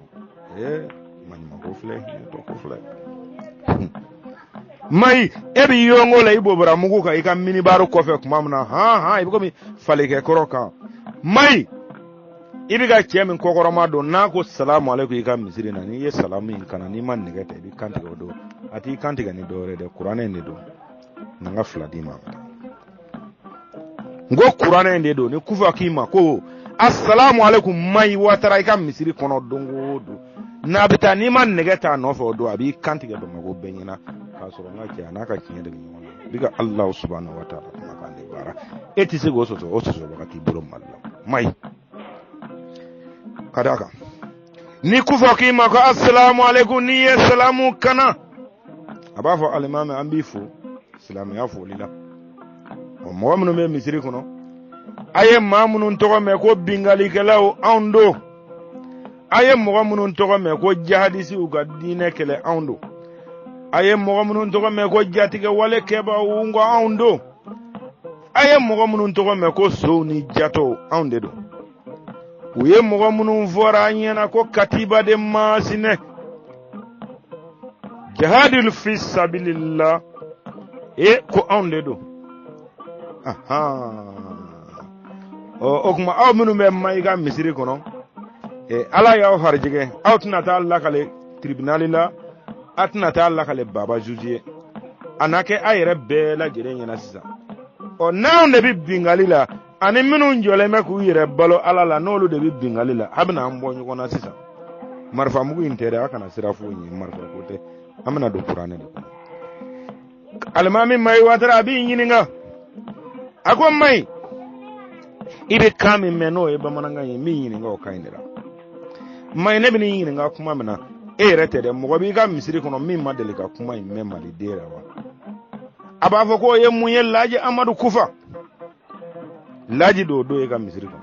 Ee, maɲumanko filɛ, hinɛtɔ ko filɛ. Mayi, e bɛ yongo la i bobara mugu kan i ka minibaro kɔfɛ tuma min na, han han, i bɛ komi falikɛ kɔrɔ kan. Mayi, i bɛ ka cɛ min kɔkɔrɔma don, n'a ko salamu aleykum i ka misiri na, n'i ye salamu in kana, n'i ma nɛgɛ ta, i bɛ kan tigɛ o don. A t'i kan tigɛ ni dɔwɛrɛ dɛ, kuranɛ in de don. Na n ka fila d'i ma. N ko kuranɛ in de don. Ni Kufa k'i ma ko asalamu aleykum Mayi Watara i ka misiri kɔnɔ don o don, n'a bɛ taa, n'i ma nɛgɛ t'a nɔfɛ o don, a b'i kan tigɛ Bamakɔ bɛɛ ɲɛna k'a sɔrɔ n ka cɛ a n'a ka tiɲɛ de bɛ ɲɔgɔn na. I bɛ ka Alahu subahana wa taala kumakan de baara, e tɛ se k'o sɔsɔ, o sɔsɔbaga t'i bolo Mali la. Mayi, ka d'a kan ni Kufa k'i ma ko asalamu aleykum, n'i ye salamu kana, a b'a fɔ alimami an b'i fo silamɛya foli la. Ɔ, mɔgɔ minnu bɛ misiri kɔnɔ, a ye maa minnu tɔgɔ mɛn ko binkalikɛlaw, anw don. A ye mɔgɔ minnu tɔgɔ mɛn ko jahadisiw ka diinɛ kɛlɛ, anw don. A ye mɔgɔ minnu tɔgɔ mɛn ko jatigɛwale kɛbaaw, n ko anw don. A ye mɔgɔ minnu tɔgɔ mɛn ko sow ni jatɔw, anw de don. U ye mɔgɔ minnu fɔra an ɲɛna ko katiba de masinɛ jihadil fi sabilillah, e ko anw de don. Ɔ, o tuma aw minnu bɛ Mayi ka misiri kɔnɔ, Ala y'aw harijɛgɛ, aw tɛna taa lakale tribunal la, a tɛna taa lakale baba juge ye, a na kɛ a yɛrɛ bɛɛ lajɛlen ɲɛna sisan. Ɔ, n'anw de bɛ bingali la, ani minnu jɔlen bɛ k'u yɛrɛ balo Ala la, n'olu de bɛ bingali la, a bɛna an bɔ ɲɔgɔn na sisan. Marifamugu in tɛ dɛ, a kana siran foyi ɲɛ, marifa ko tɛ, an bɛna don kuranɛ de kɔnɔ. Alimami Mayi Watara a b'i ɲininka, a ko Mayi, i bɛ kan min mɛn n'o ye bamanankan ye, n b'i ɲininka o kan in de la. Mayi, ne bɛ n'i ɲininka kuma min na, e yɛrɛ tɛ dɛ, mɔgɔ b'i ka misiri kɔnɔ min ma deli ka kuma in mɛn maliden la wa? A b'a fɔ k'o ye mun ye? Laji Amadu Kufa, laji don o don e ka misiri kɔnɔ.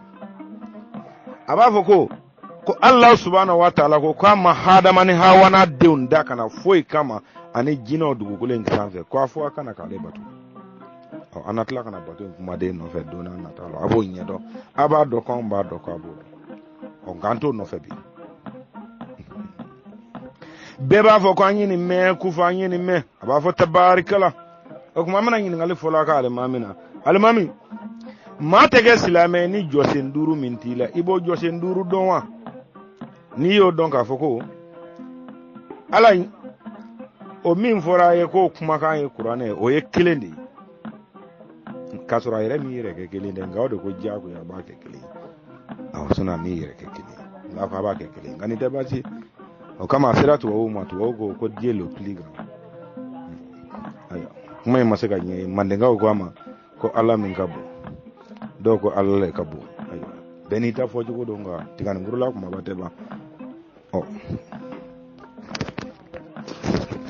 A b'a fɔ ko Allah subahana wa taala ko k'a ma hadama ni hawana denw da ka na foyi kama ani jinɛw dugukolo in sanfɛ, ko a fɔ a kana k'ale bato. Ɔ, an na tila ka na bato in kumaden nɔfɛ don n'a nata la, a b'o ɲɛdɔn, a b'a dɔn k'anw b'a dɔn k'a b'o dɔn. Ɔ, nka an t'o nɔfɛ bi. Bɛɛ b'a fɔ ko an ye nin mɛn Kufa, an ye nin mɛn. A b'a fɔ tabarikala. O tuma an bɛna ɲininkali fɔlɔ a ka alimami na. Alimami, maa tɛ kɛ silamɛ ni jɔsen duuru min t'i la, i b'o jɔsen duuru dɔn wa? N'i y'o dɔn k'a fɔ ko Ala o min fɔra a ye k'o kumakan ye kuranɛ ye, o ye kelen de ye, k'a sɔrɔ a yɛrɛ m'i yɛrɛ kɛ kelen dɛ, nka o de ko diyagoya a b'a kɛ kelen ye. Awɔ, sinɔn a m'i yɛrɛ kɛ kelen ye, nka a ko a b'a kɛ kelen ye, nka nin tɛ baasi ye. O kama a sera tubabuw ma, tubabuw ko Dieu le plus grand. Ayiwa, kuma in ma se ka ɲɛ, mandenkaw ko a ma ko Ala min ka bon, dɔw ko Ala le ka bon. Ayiwa, bɛɛ n'i ta fɔcogo don, nka tiganikuru kumaba tɛ ban.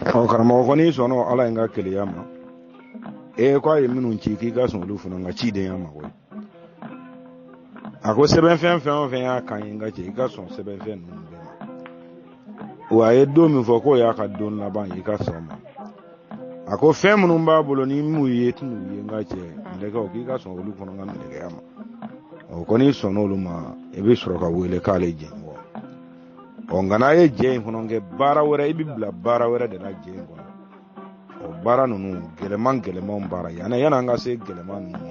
Ɔ, karamɔgɔ ko n'i sɔnna Ala in ka kelenya ma, ee, ko a ye minnu ci k'i ka sɔn olu fana ka cidenya ma koyi. A ko sɛbɛnfɛn fɛn o fɛn y'a kan ye, n ka cɛ, i ka sɔn sɛbɛnfɛn ninnu bɛɛ ma. Wa a ye don min fɔ k'o y'a ka don laban ye, i ka sɔn ma. A ko fɛn minnu b'a bolo ni m'u ye, tɛn'u ye. N ka cɛ mɛlɛkɛw, k'i ka sɔn olu fana ka mɛlɛkɛya ma. O kɔni sɔnn'olu ma, i bɛ sɔrɔ ka wele k'ale jɛɲɔgɔn. Ɔ, nka n'a ye jɛ in fana kɛ baara wɛrɛ, i bɛ bila baara wɛrɛ de la jɛ in kɔnɔ. O baara ninnu gɛlɛman gɛlɛmanw baara, yanni an ka se gɛlɛman ninnu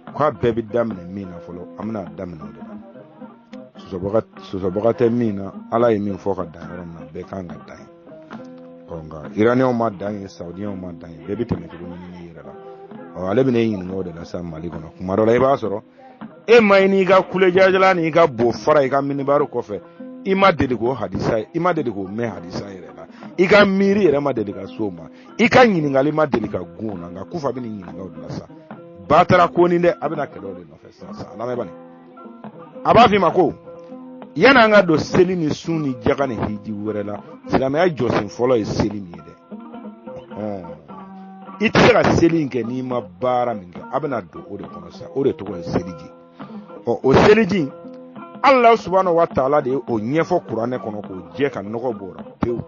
ma, k'a bɛɛ bɛ daminɛ min na fɔlɔ, an bɛna daminɛ o de la. Sɔsɔbaga tɛ min na, Ala ye min fɔ ka dan yɔrɔ min na, bɛɛ kan ka dan yen. Ɔ, nka Iraniyɛnw ma dan yen, Saudiyɛnw ma dan yen, bɛɛ bɛ tɛmɛ cogo ɲini i yɛrɛ la. Ɔ, ale bɛna e ɲininka o de la sisan Mali kɔnɔ. Kuma dɔ la, i b'a sɔrɔ e ma i n'i ka kulejajala n'i ka bo fara i ka minibari kɔfɛ, i ma deli k'o hadisa ye, i ma deli k'o mɛn hadisa yɛrɛ la, i ka miiri yɛrɛ ma deli ka s'o ma, i ka ɲininkali ma deli ka gun o la. Nka Kufa bɛ nin ɲininka o de la sisan. Batara ko nin dɛ, a bɛna kɛlɛ o de nɔfɛ sisan sisan. A lamɛn bani, a b'a f'i ma ko yanni an ka don seli ni sun ni jaga ni hiji wɛrɛ la, silamɛya jɔsen fɔlɔ ye seli min ye dɛ. I tɛ se ka seli in kɛ n'i ma baara min kɛ. A bɛna don o de kɔnɔ sisan, o de tɔgɔ ye seliji. Ɔ, o seliji, Allah subhanahu wa ta'ala de ye o ɲɛfɔ kuranɛ kɔnɔ k'o jɛ ka nɔgɔ bɔ o la pewu.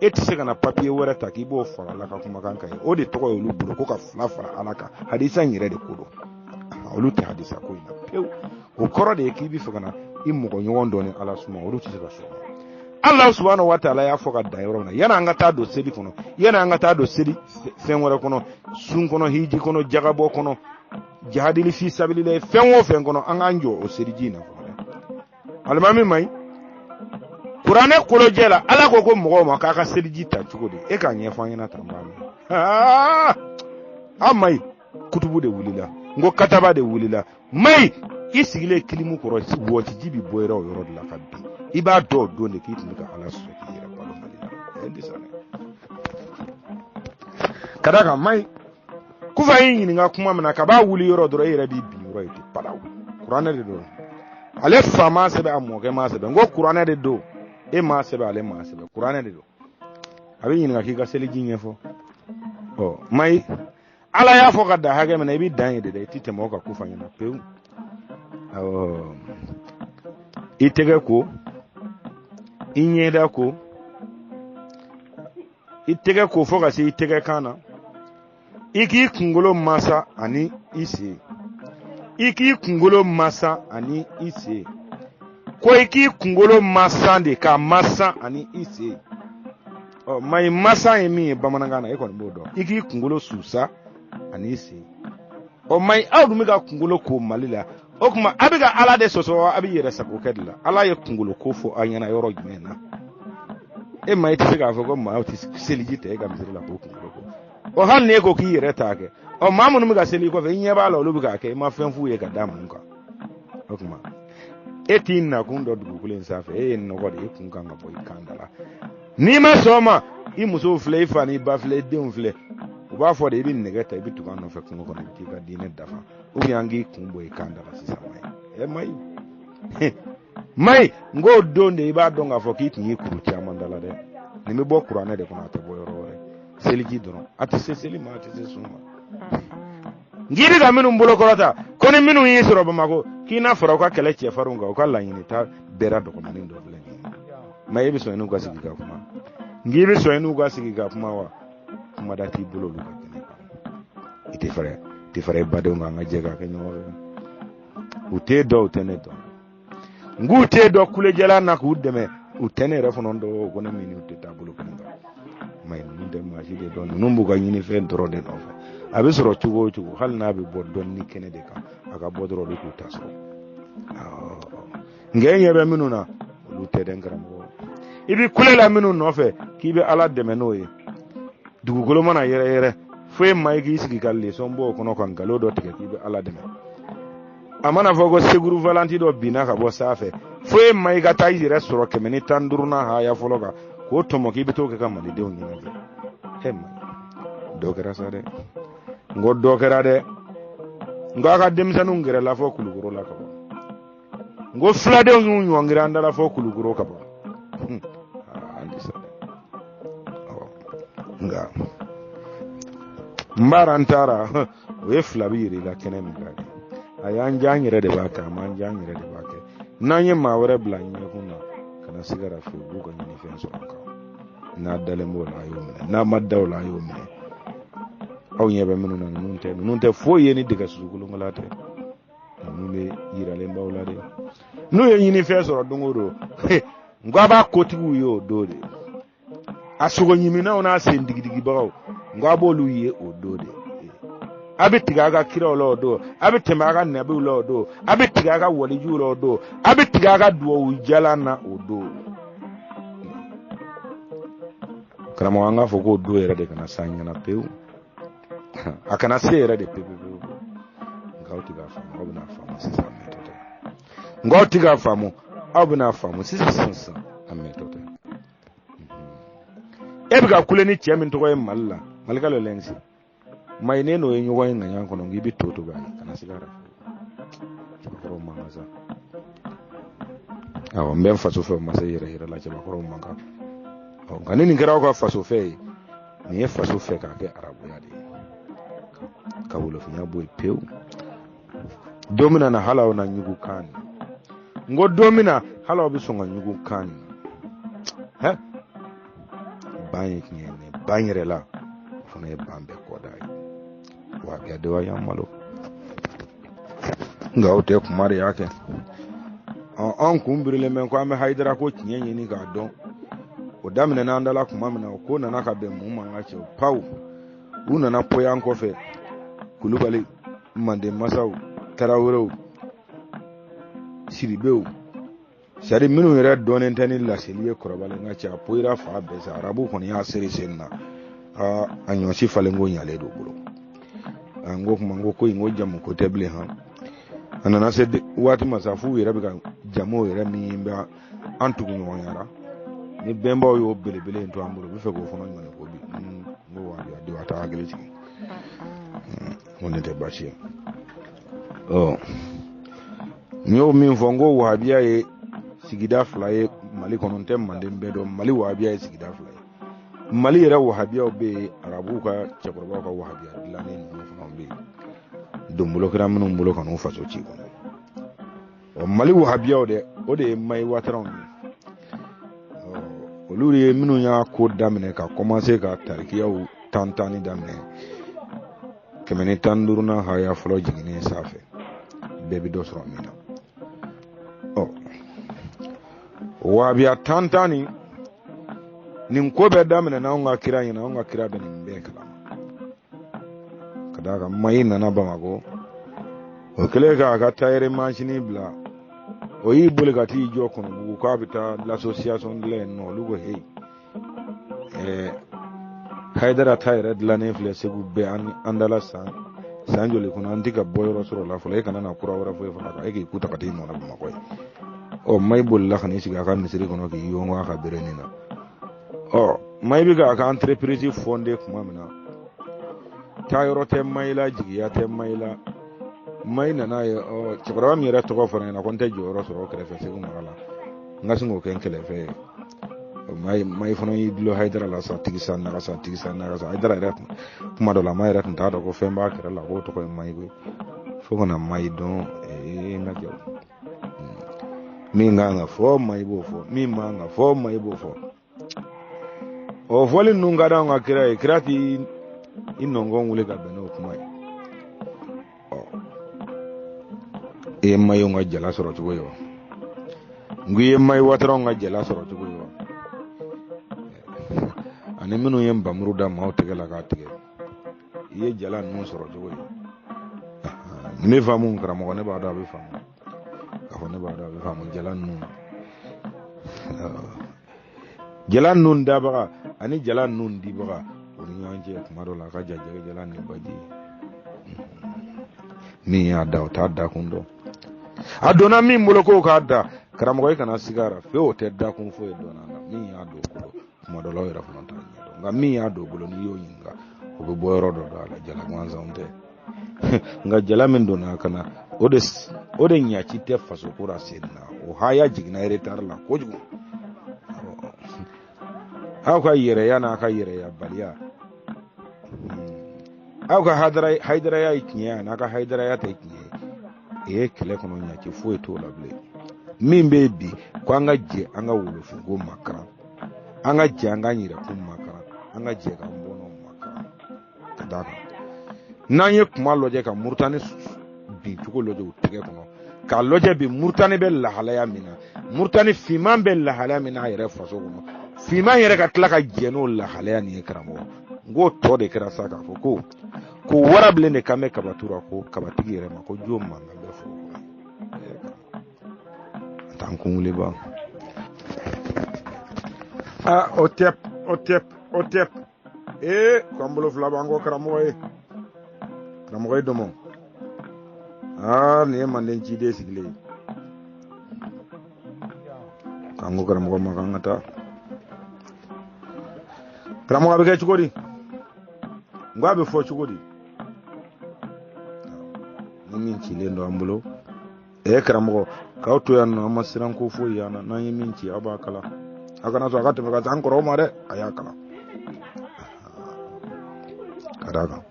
E tɛ se ka na papiye wɛrɛ ta k'i b'o fara Ala ka kumakan kan ye. O de tɔgɔ ye olu bolo ko ka fila fara Ala kan. Hadisa in yɛrɛ de ko don, olu tɛ hadisa ko in na pewu. O kɔrɔ de ye k'i bɛ fɛ ka na i mɔgɔ ɲɔgɔn dɔ ni Ala suma, olu tɛ se ka sɔn. Allah subhanahu wa ta'ala y'a fɔ ka dan yɔrɔ min na, yanni an ka taa don seli kɔnɔ, yanni an ka taa don seli fɛn wɛrɛ kɔnɔ, sun kɔnɔ, hiji kɔnɔ, jagabɔ kɔnɔ, jahadili fi sabilillah, fɛn o fɛn kɔnɔ, an k'an jɔ o seliji in na fɔlɔ dɛ. Alimami ma ɲi kuranɛ kolojɛ la, Ala ko ko mɔgɔw ma k'a ka seliji ta cogo di? E k'a ɲɛfɔ an ɲɛna tan, b'a mɛn. A ma ɲi, kutubu de wulila, n ko kataba de wulila. Mayi, i sigilen kilimu kɔrɔ, wɔsiji bi bɔ yɔrɔ o yɔrɔ de la ka bin. I b'a dɔn o don de k'i tun bɛ ka Ala sɔsɔ k'i yɛrɛ balo Mali la. Ɛ, n tɛ sa dɛ. Ka d'a kan mayi, Kufa y'i ɲininka kuma min na, ka b'a wuli yɔrɔ dɔrɔn, e yɛrɛ b'i bin yɔrɔ ye ten palaw. Kuranɛ de don, ale fa m'a sɛbɛn, a mɔkɛ m'a sɛbɛn. N ko kuranɛ de don, e m'a sɛbɛn, ale m'a sɛbɛn, kuranɛ de don. A bɛ ɲininka k'i ka seliji ɲɛfɔ. Ɔ mayi, Ala y'a fɔ ka dan hakɛ min na, i bɛ dan yen de dɛ, i tɛ tɛmɛ o kan Kufa ɲɛna pewu. Awɔ, i tɛgɛ ko, i ɲɛda ko, i tɛgɛ ko fo ka se i tɛgɛ kan na, i k'i kunkolo masa ani i sen, i k'i kunkolo masa ani i sen, ko i k'i kunkolo masa de k'a masa ani i sen. Ɔ mayi, masa ye min ye bamanankan na, e kɔni b'o dɔn. I k'i kunkolo susa ani i sen. Ɔ mayi, aw dun bɛ ka kunkolo ko Mali la, o tuma a bɛ ka Ala de sɔsɔ wa a bɛ yɛrɛ sago kɛ de la? Ala ye kunkolo ko fɔ an ɲɛna yɔrɔ jumɛn na? E ma, i tɛ se k'a fɔ ko maaw tɛ seliji ta e ka misiri la k'o kunkolo ko. Ɔ, hali ni e ko k'i yɛrɛ t'a kɛ, ɔ maa minnu bɛ ka seli i kɔfɛ, i ɲɛ b'a la olu bɛ k'a kɛ, i ma fɛn f'u ye ka da mun kan? O tuma e t'i nakun dɔn dugukolo in sanfɛ, e ye nɔgɔ de ye, e kun kan ka bɔ i kan da la. N'i ma sɔn o ma, i musow filɛ, i fa n'i ba filɛ, i denw filɛ, u b'a fɔ de i bɛ nɛgɛ ta, i bɛ tugu an nɔfɛ kungo kɔnɔ, i bɛ t'i ka diinɛ dafa, ou bien an k'i kun bɔ i kan da la sisan. Mayi, ɛ mayi, mayi, n k'o don de i b'a dɔn k'a fɔ k'i tun y'i kuru caman da la dɛ. Nin bɛ bɔ kuranɛ de kɔnɔ, a tɛ bɔ yɔrɔ wɛrɛ. Seliji dɔrɔn, a tɛ se seli ma, a tɛ se sun ma. N k'i bɛ ka minnu bolo kɔrɔta ko ni minnu y'i sɔrɔ Bamakɔ, k'i n'a fara u ka kɛlɛ cɛfarinw kan, u ka laɲini ta bɛɛra dɔgɔmanin dɔ filɛ nin ye. Ma, e bɛ sɔn i n'u ka sigi ka kuma? N k'i bɛ sɔn i n'u ka sigi ka kuma wa? Kuma da t'i bolo olu ka kɛnɛ kan. I tɛ fara, tɛ fara i badenw kan, an ka jɛ k'a kɛ ɲɔgɔn fɛ. U t'e dɔn, u tɛ ne dɔn. N k'u t'e dɔn kulejɛla na k'u dɛmɛ, u tɛ ne yɛrɛ fana dɔn. O ko ne min n'u tɛ taa bolo kelen kan. Mayi, ninnu tɛ maa si de dɔn, ninnu b'u ka ɲinifɛn dɔrɔn de nɔfɛ. A bɛ sɔrɔ cogo o cogo, hali n'a bɛ bɔ dɔnni kɛnɛ de kan, a ka bɔ dɔrɔn, olu k'u ta sɔrɔ. Nka e ɲɛ bɛ minnu na, olu tɛ dɛ n karamɔgɔ. I bɛ kule la minnu nɔfɛ k'i bɛ Ala dɛmɛ n'o ye, dugukolo mana yɛrɛ yɛrɛ fo e ma, i k'i sigi ka lesɔn bɔ o kɔnɔ ka nkalon dɔ tigɛ k'i bɛ Ala dɛmɛ. A mana fɔ ko seguru valanti dɔ binna ka bɔ sanfɛ, fo e ma, i ka taa i yɛrɛ sɔrɔ 115nan haya fɔlɔ kan k'o tɔmɔ k'i bɛ t'o kɛ ka malidenw ɲɛnajɛ. E ma, dɔ kɛra sa dɛ, n ko dɔ kɛra dɛ. N ko a ka denmisɛnninw gɛrɛla fɔ Kulukoro la ka ban. N ko filadenw y'u ɲɔngiri an da la fɔ Kulukoro ka ban. An tɛ sa dɛ. Nka n b'ara n taara, o ye fila bi yɛrɛ i la kɛnɛ min kan, a y'an diya, an yɛrɛ de b'a kɛ, a m'an diya, an yɛrɛ de b'a kɛ. N'an ye maa wɛrɛ bila ɲɛkun na ka na Kana siga a la fewu, u b'u ka ɲinifɛn sɔrɔ a kan. N'a dalen b'o la, a y'o minɛ, n'a ma da o la, a y'o minɛ. Aw ɲɛ bɛ minnu na, ninnu tɛ foyi ye ni dɛgɛ susu kolonkola tɛ. Ninnu bɛ yiralen b'aw la de. N'u ye ɲinifɛn sɔrɔ don o don, n ko a b'a kotigiw ye o don de. A sogo ɲiminaw n'a sen digidigibagaw, n ko a b'olu ye o don de. A bɛ tigɛ a ka kiraw la o don, a bɛ tɛmɛ a ka nabiw la o don, a bɛ tigɛ a ka walijuw la o don, a bɛ tigɛ a ka duwawu jalan na o don. Karamɔgɔ, an k'a fɔ k'o don yɛrɛ de kana s'an ɲɛna pewu, a kana se yɛrɛ de pewu pewu. Nka aw tɛ k'a faamu, aw bɛna faamu sisan, a mɛntɔ tɛ. Nka aw tɛ k'a faamu, aw bɛna faamu sisan sisan, a mɛntɔ tɛ. E bɛ ka kule ni cɛ min tɔgɔ ye Mali la, Malika le lɛnsi mayi, ne n'o ye ɲɔgɔn ye ŋaɲa kɔnɔ, k'i bɛ to to k'a ye, kana siga a la. Cɛbakɔrɔw man kan sa. Awɔ, n bɛ n faso fɛ, o ma se yɛrɛ yɛrɛ la, cɛbakɔrɔw man kan. Ɔ, nka ni nin kɛra aw ka faso fɛ ye, nin ye faso fɛ k'a kɛ arabuya de ye, ka wolofinya bɔ yen pewu. Don min na hali aw na ɲugu kan nin, n ko don min na hali aw bɛ sɔn ka ɲugu kan nin, hɛ, ban ye tiɲɛ ye, ban yɛrɛ la, o fana ye ban bɛɛ kɔda ye. Wa a de wa y'an malo, nka aw tɛ kuma de y'a kɛ. Anw kun birilen bɛ ko an bɛ Hayidara ko tiɲɛ ɲini k'a dɔn. O daminɛna an da la tuma min na, o ko nana ka bɛn mun ma, n ka cɛw paw u nana poyi an kɔfɛ. Kulubali, Manden masaw, Tarawelew, Siribew, c'est-à-dire minnu yɛrɛ dɔnnen tɛ ni laseli ye kɔrɔbalen, ka cɛ a poyira fa bɛɛ sa. Arabu kɔni y'a seri sen na, aa, a ɲɔsi falen ko ɲalen don bolo. N ko kuma, n ko ko in ko jamu ko tɛ bilen han. A nana se waati ma sa, f'u yɛrɛ bɛ ka jamu yɛrɛ min bɛ an tugu ɲɔgɔnyara ni bɛnbaw y'o belebele in to an bolo, u bɛ fɛ k'o fana ɲɔni ko bi. N ko wa a di wa taa hakili sigi, n ko nin tɛ baasi ye. Ɔ, n y'o min fɔ, n ko wahabiya ye sigida fila ye Mali kɔnɔ. N tɛ Manden bɛɛ dɔn. Mali wahabiya ye sigida fila ye. Mali yɛrɛ wahabiyaw bɛ yen, arabuw ka cɛkɔrɔbaw ka wahabiya dilannen ninnu fana bɛ yen, donbolo kɛra minnu bolo ka n'u faso ci kɔnɔ. Ɔ, Mali wahabiyaw dɛ, o de ye Mayi Wataraw ye. Olu de ye minnu y'a ko daminɛ ka commencer ka tarikiyaw tan tanni daminɛ 115nan haya fɔlɔ jiginnen sanfɛ, bɛɛ bɛ dɔ sɔrɔ min na. Ɔ, wahabiya tan tanni nin ko bɛɛ daminɛ n'anw ka kira ɲɛna, anw ka kira bɛ nin bɛɛ kalama. Ka d'a kan Mayi nana Bamakɔ, o kɛlen k'a ka tayɛri mansini bila, o y'i boli ka t'i jɔ Kɔnɔbugu k'a bɛ taa l'association dilan yen nɔ. Olu ko heyi, Hayidara ta yɛrɛ dilannen filɛ Segu bɛɛ, an dala san san joli kɔnɔ, an tɛ ka bɔ yɔrɔ sɔrɔ la fɔlɔ, e kana na kura wɛrɛ foyi fana kan, e k'i ku ta ka t'i nɔ na Bamakɔ ye. Ɔ, Mayi bolila ka n'i sigi a ka misiri kɔnɔ k'i yɔngɔ a ka berenin na. Ɔ, Mayi bɛ k'a ka entreprise fonder tuma min na, taayɔrɔ tɛ Mayi la, jigiya tɛ Mayi la. Mayi nana ye, ɔ, cɛkɔrɔba min yɛrɛ tɔgɔ fɔra ɲɛna ko n tɛ jɔyɔrɔ sɔrɔ o kɛrɛfɛ Segu mara la, n ka sin k'o kɛ n kɛlɛfɛ ye. Mayi fana y'i dulon Hayidara la sa, tigi sa naga sa, tigi sa naga sa. Hayidara yɛrɛ kuma dɔ la, maa yɛrɛ tun t'a dɔn ko fɛn b'a kɛrɛ la k'o tɔgɔ ye Mayi koyi, fo ka na Mayi dɔn. Ee, n ka jɔ, min kan ka fɔ Mayi b'o fɔ, min man ka fɔ Mayi b'o fɔ. O fɔli ninnu ka d'anw ka kira ye, kira t'i i nɔngɔn wuli ka bɛn n'o kuma ye. Ɔ, e ye Mayiw ka jala sɔrɔ cogo ye wa? N ko i ye Mayi Wataraw ka jala sɔrɔ cogo ye wa? Ani minnu ye nbamuru da maaw tɛgɛ la k'a tigɛ, i ye jala ninnu sɔrɔ cogo ye? Nin bɛ faamu karamɔgɔ, ne b'a dɔn a bɛ faamu. K'a fɔ ne b'a dɔn a bɛ faamu. Jala ninnu, jala ninnu dabaga ani jala ninnu dibaga, o ni ɲɔgɔn cɛ kuma dɔ la a ka jan jɛgɛ jala ni baji. Min y'a da, o t'a dakun dɔn. A donna min bolo k'o k'a da, karamɔgɔ, i kana siga a la fewu, o tɛ dakun foyi dɔn a la. Min y'a don bolo, kuma dɔ la o yɛrɛ fana t'a ɲɛ dɔn, nka min y'a don bolo, n'i y'o ɲininka, o bɛ bɔ yɔrɔ dɔ dɔn a la. Jala gansanw tɛ, nka jala min donna ka na, o de ɲaci tɛ faso ko la sen na, o haya jiginna retard la kojugu. Aw ka yɛrɛya n'a ka yɛrɛyabaliya, aw ka hayidaraya ye tiɲɛ ye, n'a ka hayidaraya tɛ tiɲɛ ye, e ye kɛlɛ kɔnɔ ɲaci foyi t'o la bilen. Min bɛ yen bi, ko an ka jɛ an ka wolofinko makaran, an ka jɛ an k'an yɛrɛkun makaran, an ka jɛ k'an bɔnnaw makaran. Ka d'a kan n'an ye kuma lajɛ ka Murutani bin cogo lajɛ u tɛgɛ kɔnɔ, k'a lajɛ bi Murutani bɛ lahalaya min na, Murutani finman bɛ lahalaya min na a yɛrɛ faso kɔnɔ, finman yɛrɛ ka tila ka jɛ n'o lahalaya nin ye. Karamɔgɔ, n k'o tɔ de kɛra sa k'a fɔ ko warabilen de kan bɛ kabatu ra, ko kabatigi yɛrɛ ma ko jo mankan bɛ foro kɔnɔ. A t'an kun wuli ban. Aa, o tɛ, o tɛ, o tɛ. Ee, k'an bolo fila b'an kɔ. Karamɔgɔ ye, karamɔgɔ ye dɔmɔ. Aa, nin ye manden ciden sigilen ye. K'an ko karamɔgɔ ma k'an ka taa. Karamɔgɔ, a bɛ kɛ cogo di? N ko a bɛ fɔ cogo di? Ni min cilen don an bolo. Ee karamɔgɔ, k'aw to yan nɔ, an ma siran ko foyi yan na. N'an ye min ci, aw b'a kalan. A kana sɔn a ka tɛmɛ ka se an kɔrɔw ma dɛ, a y'a kalan. Ka d'a kan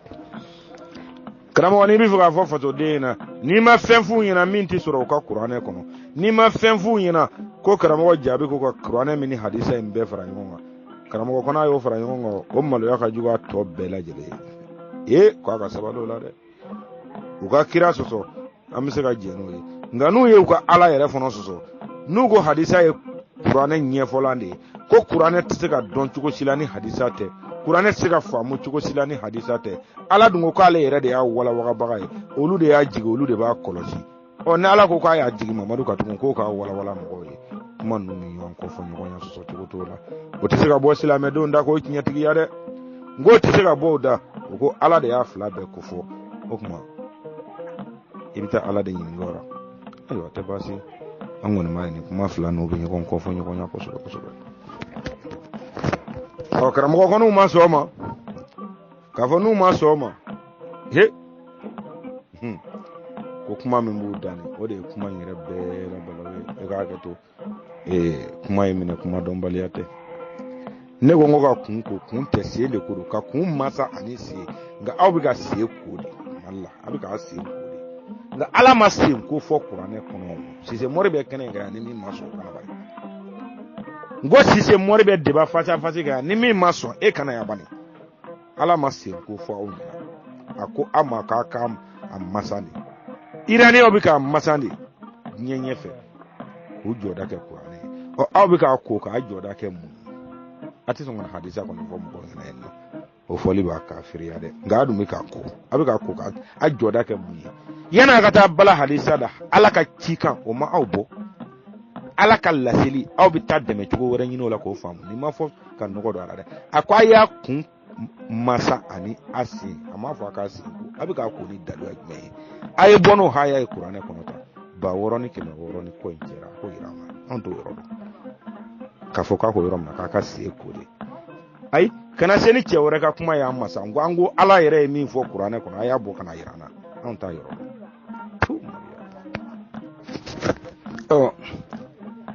karamɔgɔ, n'i bɛ fɛ k'a fɔ fasoden ɲɛna, n'i ma fɛn f'u ɲɛna min tɛ sɔrɔ u ka kuranɛ kɔnɔ, n'i ma fɛn f'u ɲɛna ko karamɔgɔ jaabi ko ka kuranɛ min ni hadisa in bɛɛ fara ɲɔgɔn kan, karamɔgɔ kɔnɔ a y'o fara ɲɔgɔn kan, o maloya ka jugu a tɔ bɛɛ lajɛlen ye. Ee, k'a ka sabali o la dɛ. U ka kira sɔsɔ, an bɛ se ka jɛn n'o ye, nka n'u ye u ka ala yɛrɛ fana sɔsɔ, n'u ko hadisa ye kuranɛ ɲɛfɔlan de ye, ko kuranɛ tɛ se ka dɔn cogo si la ni hadisa tɛ, kuranɛ tɛ se ka faamu cogo si la ni hadisa tɛ, ala dun ko k'ale yɛrɛ de y'a walawagabaga ye, olu de y'a jigin, olu de b'a kɔlɔsi. Ɔ, ni ala ko k'a y'a jigin Mamadu ka tugun k'o k'a walawala mɔgɔw ye, kuma ninnu ni ɲɔgɔn kɔfɔ ɲɔgɔnya sɔsɔ cogo t'o la. O tɛ se ka bɔ silamɛdenw da k'o tiɲɛtigiya dɛ. N k'o tɛ se ka bɔ o da. O ko ala de y'a fila bɛɛ kofɔ. O tuma i bɛ taa ala de ɲininka o la. Ayiwa, a tɛ baasi, an kɔni b'a ye nin kuma fila ninnu bɛ ɲɔgɔn kɔfɔ ɲɔgɔn ɲɛ kosɛbɛ kosɛbɛ. Ɔ, karamɔgɔ kɔni ma sɔn o ma, k'a fɔ n'u ma sɔn o ma, he, ko kuma min b'u da nin, o de ye kuma in yɛrɛ bɛɛ la balawu ye. E k'a hakɛ to, ee, kuma ye minɛ kuma dɔnbaliya tɛ. Ne ko n ko ka kun ko kun tɛ, sen de ko don, ka kun masa ani sen. Nka aw bɛ ka sen ko de Mali la, aw bɛ k'a sen ko de, nka ala ma sen ko fɔ kuranɛ kɔnɔ. Sise mɔri bɛ kɛnɛ in kan yan, ni min ma sɔn o kana bani. N ko Sise mɔri bɛ débat face à face kan yan, ni min ma sɔn e kana yan bani. Ala ma sen ko fɔ aw ɲɛna, a ko aw ma k'a ka a masa de. Iraniyaw bɛ k'a masa de diɲɛ ɲɛfɛ k'u jɔda kɛ kuranɛ ye. Ɔ, aw bɛ k'a ko k'a jɔda kɛ mun ye? A tɛ sɔn ka na hadisa kɔni fɔ mɔgɔw ɲɛna yen nɔ, o fɔli b'a kafiriya dɛ. Nka a dun bɛ k'a ko, a bɛ k'a ko k'a jɔda kɛ mun ye? Yan'a ka taa bala hadisa la, ala ka cikan o ma aw bɔ, ala ka laseli aw bɛ taa dɛmɛ cogo wɛrɛ ɲini o la k'o faamu. Nin ma fɔ ka nɔgɔ don a la dɛ. A ko a y'a kun masa ani a sen, a m'a fɔ a k'a sen ko. A bɛ k'a ko ni daluya jumɛn ye? A ye bɔ n'o haya ye kuranɛ kɔnɔ tan, 6600 ni kɔ in cɛra, a ko yira an na, anw t'o yɔrɔ dɔn. K'a fɔ k'a ko yɔrɔ min na k'a ka sen ko de, ayi, kana se ni cɛ wɛrɛ ka kuma y'an ma sa. N ko an ko ala yɛrɛ ye min fɔ kuranɛ kɔnɔ, a y'a bɔ ka na yira an na, anw t'a yɔrɔ dɔn. Ɔ,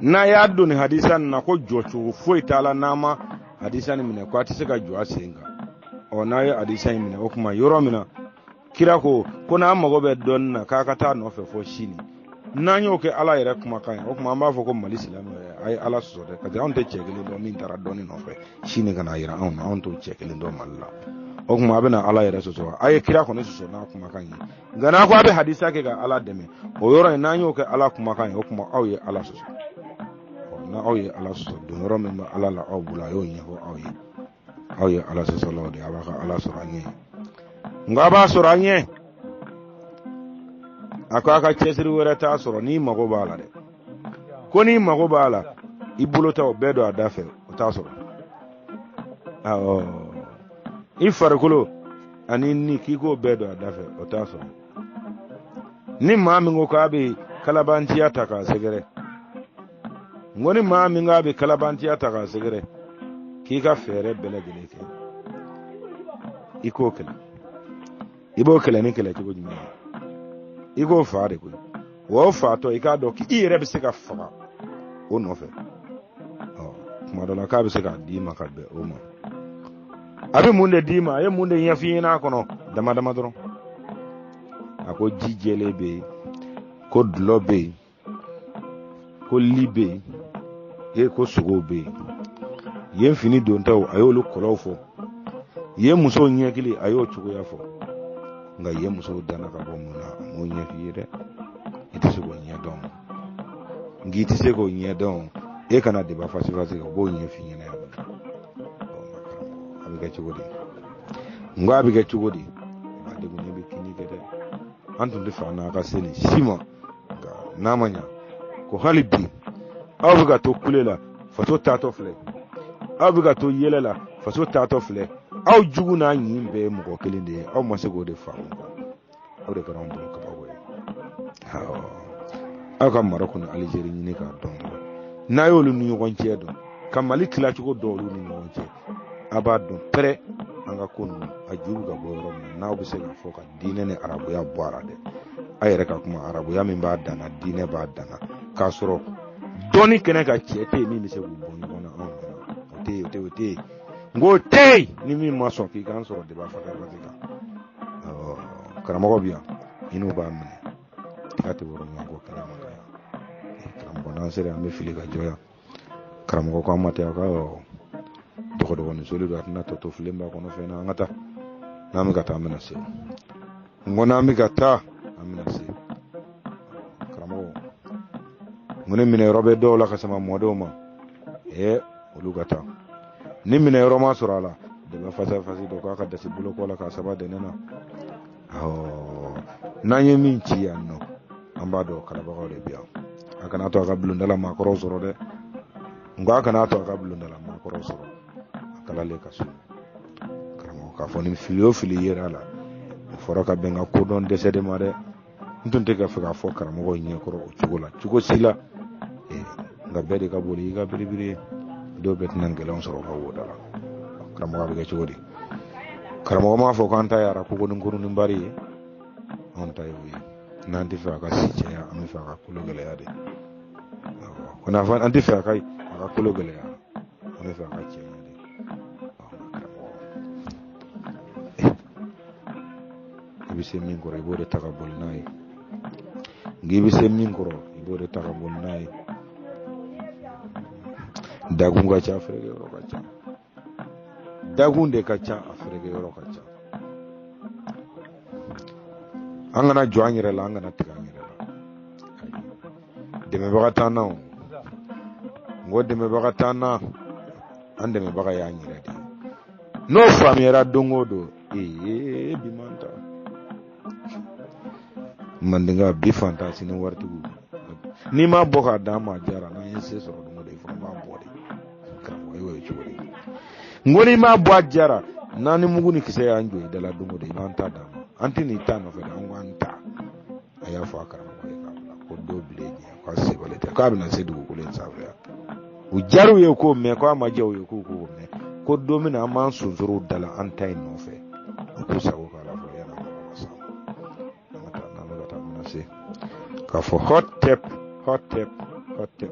n'a y'a don nin hadisa nin na ko jɔcogo foyi t'a la n'a ma hadisa nin minɛ, ko a tɛ se ka jɔ a sen kan. Ɔ, n'a ye hadisa in minɛ, o tuma yɔrɔ min na kira ko ko n'an mago bɛ dɔnni na k'a ka taa nɔfɛ fɔ sini, n'an y'o kɛ ala yɛrɛ kumakan ye, o tuma an b'a fɔ ko Mali silamɛ yɛrɛ a ye ala sɔsɔ dɛ, parce que anw tɛ cɛ kelen dɔn min taara dɔnni nɔfɛ sini ka n'a yira anw na, anw t'o cɛ kelen dɔn Mali la. O tuma a bɛna ala yɛrɛ sɔsɔ, a ye kira kɔni sɔsɔ n'a kumakan ye. Nka n'a ko a bɛ hadisa kɛ ka ala dɛmɛ, o yɔrɔ in n'an y'o kɛ ala kumakan ye, o tuma aw ye ala sɔsɔ. N'aw ye ala sɔsɔ, don yɔrɔ min bɛ ala la aw bolo, a y'o ɲɛfɔ aw ye. Aw ye ala sɔsɔlaw de ye, a b'a ka ala sɔrɔ an ɲɛ, nka a b'a sɔrɔ an ɲɛ. A ko a ka cɛsiri wɛrɛ t'a sɔrɔ n'i mago b'a la dɛ, ko n'i mago b'a la i bolo ta o bɛɛ don a da fɛ, o t'a sɔrɔ. Awɔ, i farikolo ani ni k'i k'o bɛɛ don a da fɛ, o t'a sɔrɔ. Ni maa min ko k'a bɛ kalabantiya ta k'a sɛgɛrɛ, n ko ni maa min k'a bɛ kalabantiya ta k'a sɛgɛrɛ, k'i ka fɛɛrɛ bɛɛ lajɛlen kɛ i k'o kɛlɛ. I b'o kɛlɛ ni kɛlɛ cogo jumɛn ye? I k'o fa de koyi. Wa o fatɔ, i k'a dɔn k'i yɛrɛ bɛ se ka faga o nɔfɛ. Ɔ, tuma dɔ la k'a bɛ se k'a d'i ma ka bɛn o ma. A bɛ mun de d'i ma? A ye mun de ɲɛf'i ɲɛna a kɔnɔ? Dama dama dɔrɔn. A ko ji jɛlen bɛ yen, ko dulɔ bɛ yen. Ko li bɛ yen, e ko sogow bɛ yen. Yen fini dontaw, a y'olu kɔlɔw fɔ. Yen musow ɲɛkili, a y'o cogoya fɔ. Nka yen musow danna ka bɔ mun na, a m'o ɲɛf'i ye dɛ. I tɛ se k'o ɲɛ dɔn, nk'i tɛ se k'o ɲɛ dɔn, e kana débat face face kɛ, o b'o ɲɛf'i ɲɛna yan. A bɛ kɛ cogo di? N ko a bɛ kɛ cogo di? A degunnen bɛ kini kɛ dɛ. An tun tɛ fɛ an n'a ka se nin si ma, nka n'a ma ɲa ko hali bi aw bɛ ka to kule la, faso taatɔ filɛ. Aw bɛ ka to yɛlɛ la, faso taatɔ filɛ. Aw jugu n'a ɲin bɛɛ ye mɔgɔ kelen de ye, aw ma se k'o de faamu. O de kɛra anw bolo kabako ye. Awɔ, aw ka Marɔku ni Alizeri ɲini k'a dɔn dɔrɔn, n'a y'olu ni ɲɔgɔn cɛ dɔn, ka Mali tilacogo dɔn olu ni ɲɔgɔn cɛ, a b'a dɔn pɛrɛ an ka ko ninnu a ju bɛ ka bɔ yɔrɔ min na. N'aw bɛ se k'a fɔ ka diinɛ ni arabuya bɔ a la dɛ, a yɛrɛ ka kuma arabuya min b'a dan na, diinɛ b'a dan na, k'a sɔrɔ dɔnni kɛnɛ ka cɛ tɛ yen min bɛ se k'u bɔ ɲɔgɔn na anw ɲɛna. O tɛ yen, o tɛ yen, o tɛ yen. N ko o tɛ yen. Ni min ma sɔn k'i k'an sɔrɔ débat face à face kan, karamɔgɔ bɛ yan, i n'u b'a minɛ, tiga tɛ wɔrɔ ɲɔgɔn kɔ kɛnɛ ma yan. Karamɔgɔ, n'an sera an bɛ fili ka jɔ yan. Karamɔgɔ ko an ma tɛ, a ka dɔgɔdɔgɔnin soli don, a tɛna tɔ to filen ba kɔnɔ fɛn na. An ka taa, n'an bɛ ka taa an bɛna se. N ko n'an bɛ ka taa an bɛna se. Karamɔgɔ, n ko ni minɛyɔrɔ bɛ dɔw la ka sama mɔdenw ma, ee olu ka taa. Ni minɛyɔrɔ ma sɔrɔ a la, débat face à face dɔ k'a ka dasi bolokɔ la k'a saba dɛnɛ na. Awɔ, n'an ye min ci yan nɔ, an b'a dɔn kalabagaw de bɛ yan. A kana to a ka bulondala maakɔrɔw sɔrɔ dɛ. N ko a kana to a ka bulondala maakɔrɔw sɔrɔ, a kalalen ka so. Karamɔgɔ, k'a fɔ ni fili o fili yera a la, o fɔra ka bɛn ka kodɔn dɛsɛ de ma dɛ. N tun tɛ ka fɛ k'a fɔ karamɔgɔ ɲɛkɔrɔ o cogo la cogo si la, nka bɛɛ de ka boli i ka biribiri ye, dɔw bɛɛ tɛna gɛlɛnw sɔrɔ ka wo da la. Karamɔgɔ, a bɛ kɛ cogo di? Karamɔgɔ m'a fɔ k'an ta ye arakogo ni kurunin bari ye, anw ta ye o ye. N'an tɛ fɛ a ka si cɛya, an bɛ fɛ a ka kolo gɛlɛya de. Ko n'a fɔ an tɛ fɛ a ka kolo gɛlɛya, an bɛ fɛ a ka cɛya de. Karamɔgɔ, i bɛ se min kɔrɔ, i b'o de ta ka boli n'a ye. Nka i bɛ se min kɔrɔ, i b'o de ta ka boli n'a ye. Dakun ka ca, feereke yɔrɔ ka ca. Dakun de ka ca, a feereke yɔrɔ ka ca. An kana jɔ an yɛrɛ la, an kana tigɛ an yɛrɛ la. Dɛmɛbaga t'an na o. N ko dɛmɛbaga t'an na, an dɛmɛbaga y'an yɛrɛ de ye. N'o faamuyara don o don, ee bi man ta mandinka bi fantan sini waritigiw. N'i m'a bɔ k'a d'an ma, a diyara. N'an ye se sɔrɔ don o don, i fana b'a bɔ de. Karamɔgɔ, e y'o ye cogo di? N ko n'i m'a bɔ a diyara, n'an ni mugu ni kisɛ y'an jɔ i da la don o don, i b'an ta d'an ma. An tɛ n'i ta nɔfɛ dɛ, an ko an ta. A y'a fɔ a karamɔgɔ ye k'a bila ko dɔ bilen ɲɛ k'a sebalen tɛ, k'a bɛna se dugukolo in sanfɛ yan. U diyar'u ye k'o mɛn, k'a ma diya u ye k'u k'o mɛn, ko don min na an b'an sonsorow da la an ta in nɔfɛ, u k'u sago k'a la fɔlɔ yanni an ka sa. An ka taa, n'an bɛ ka taa, an bɛna se k'a fɔ hot tap, hot tap, hot tap.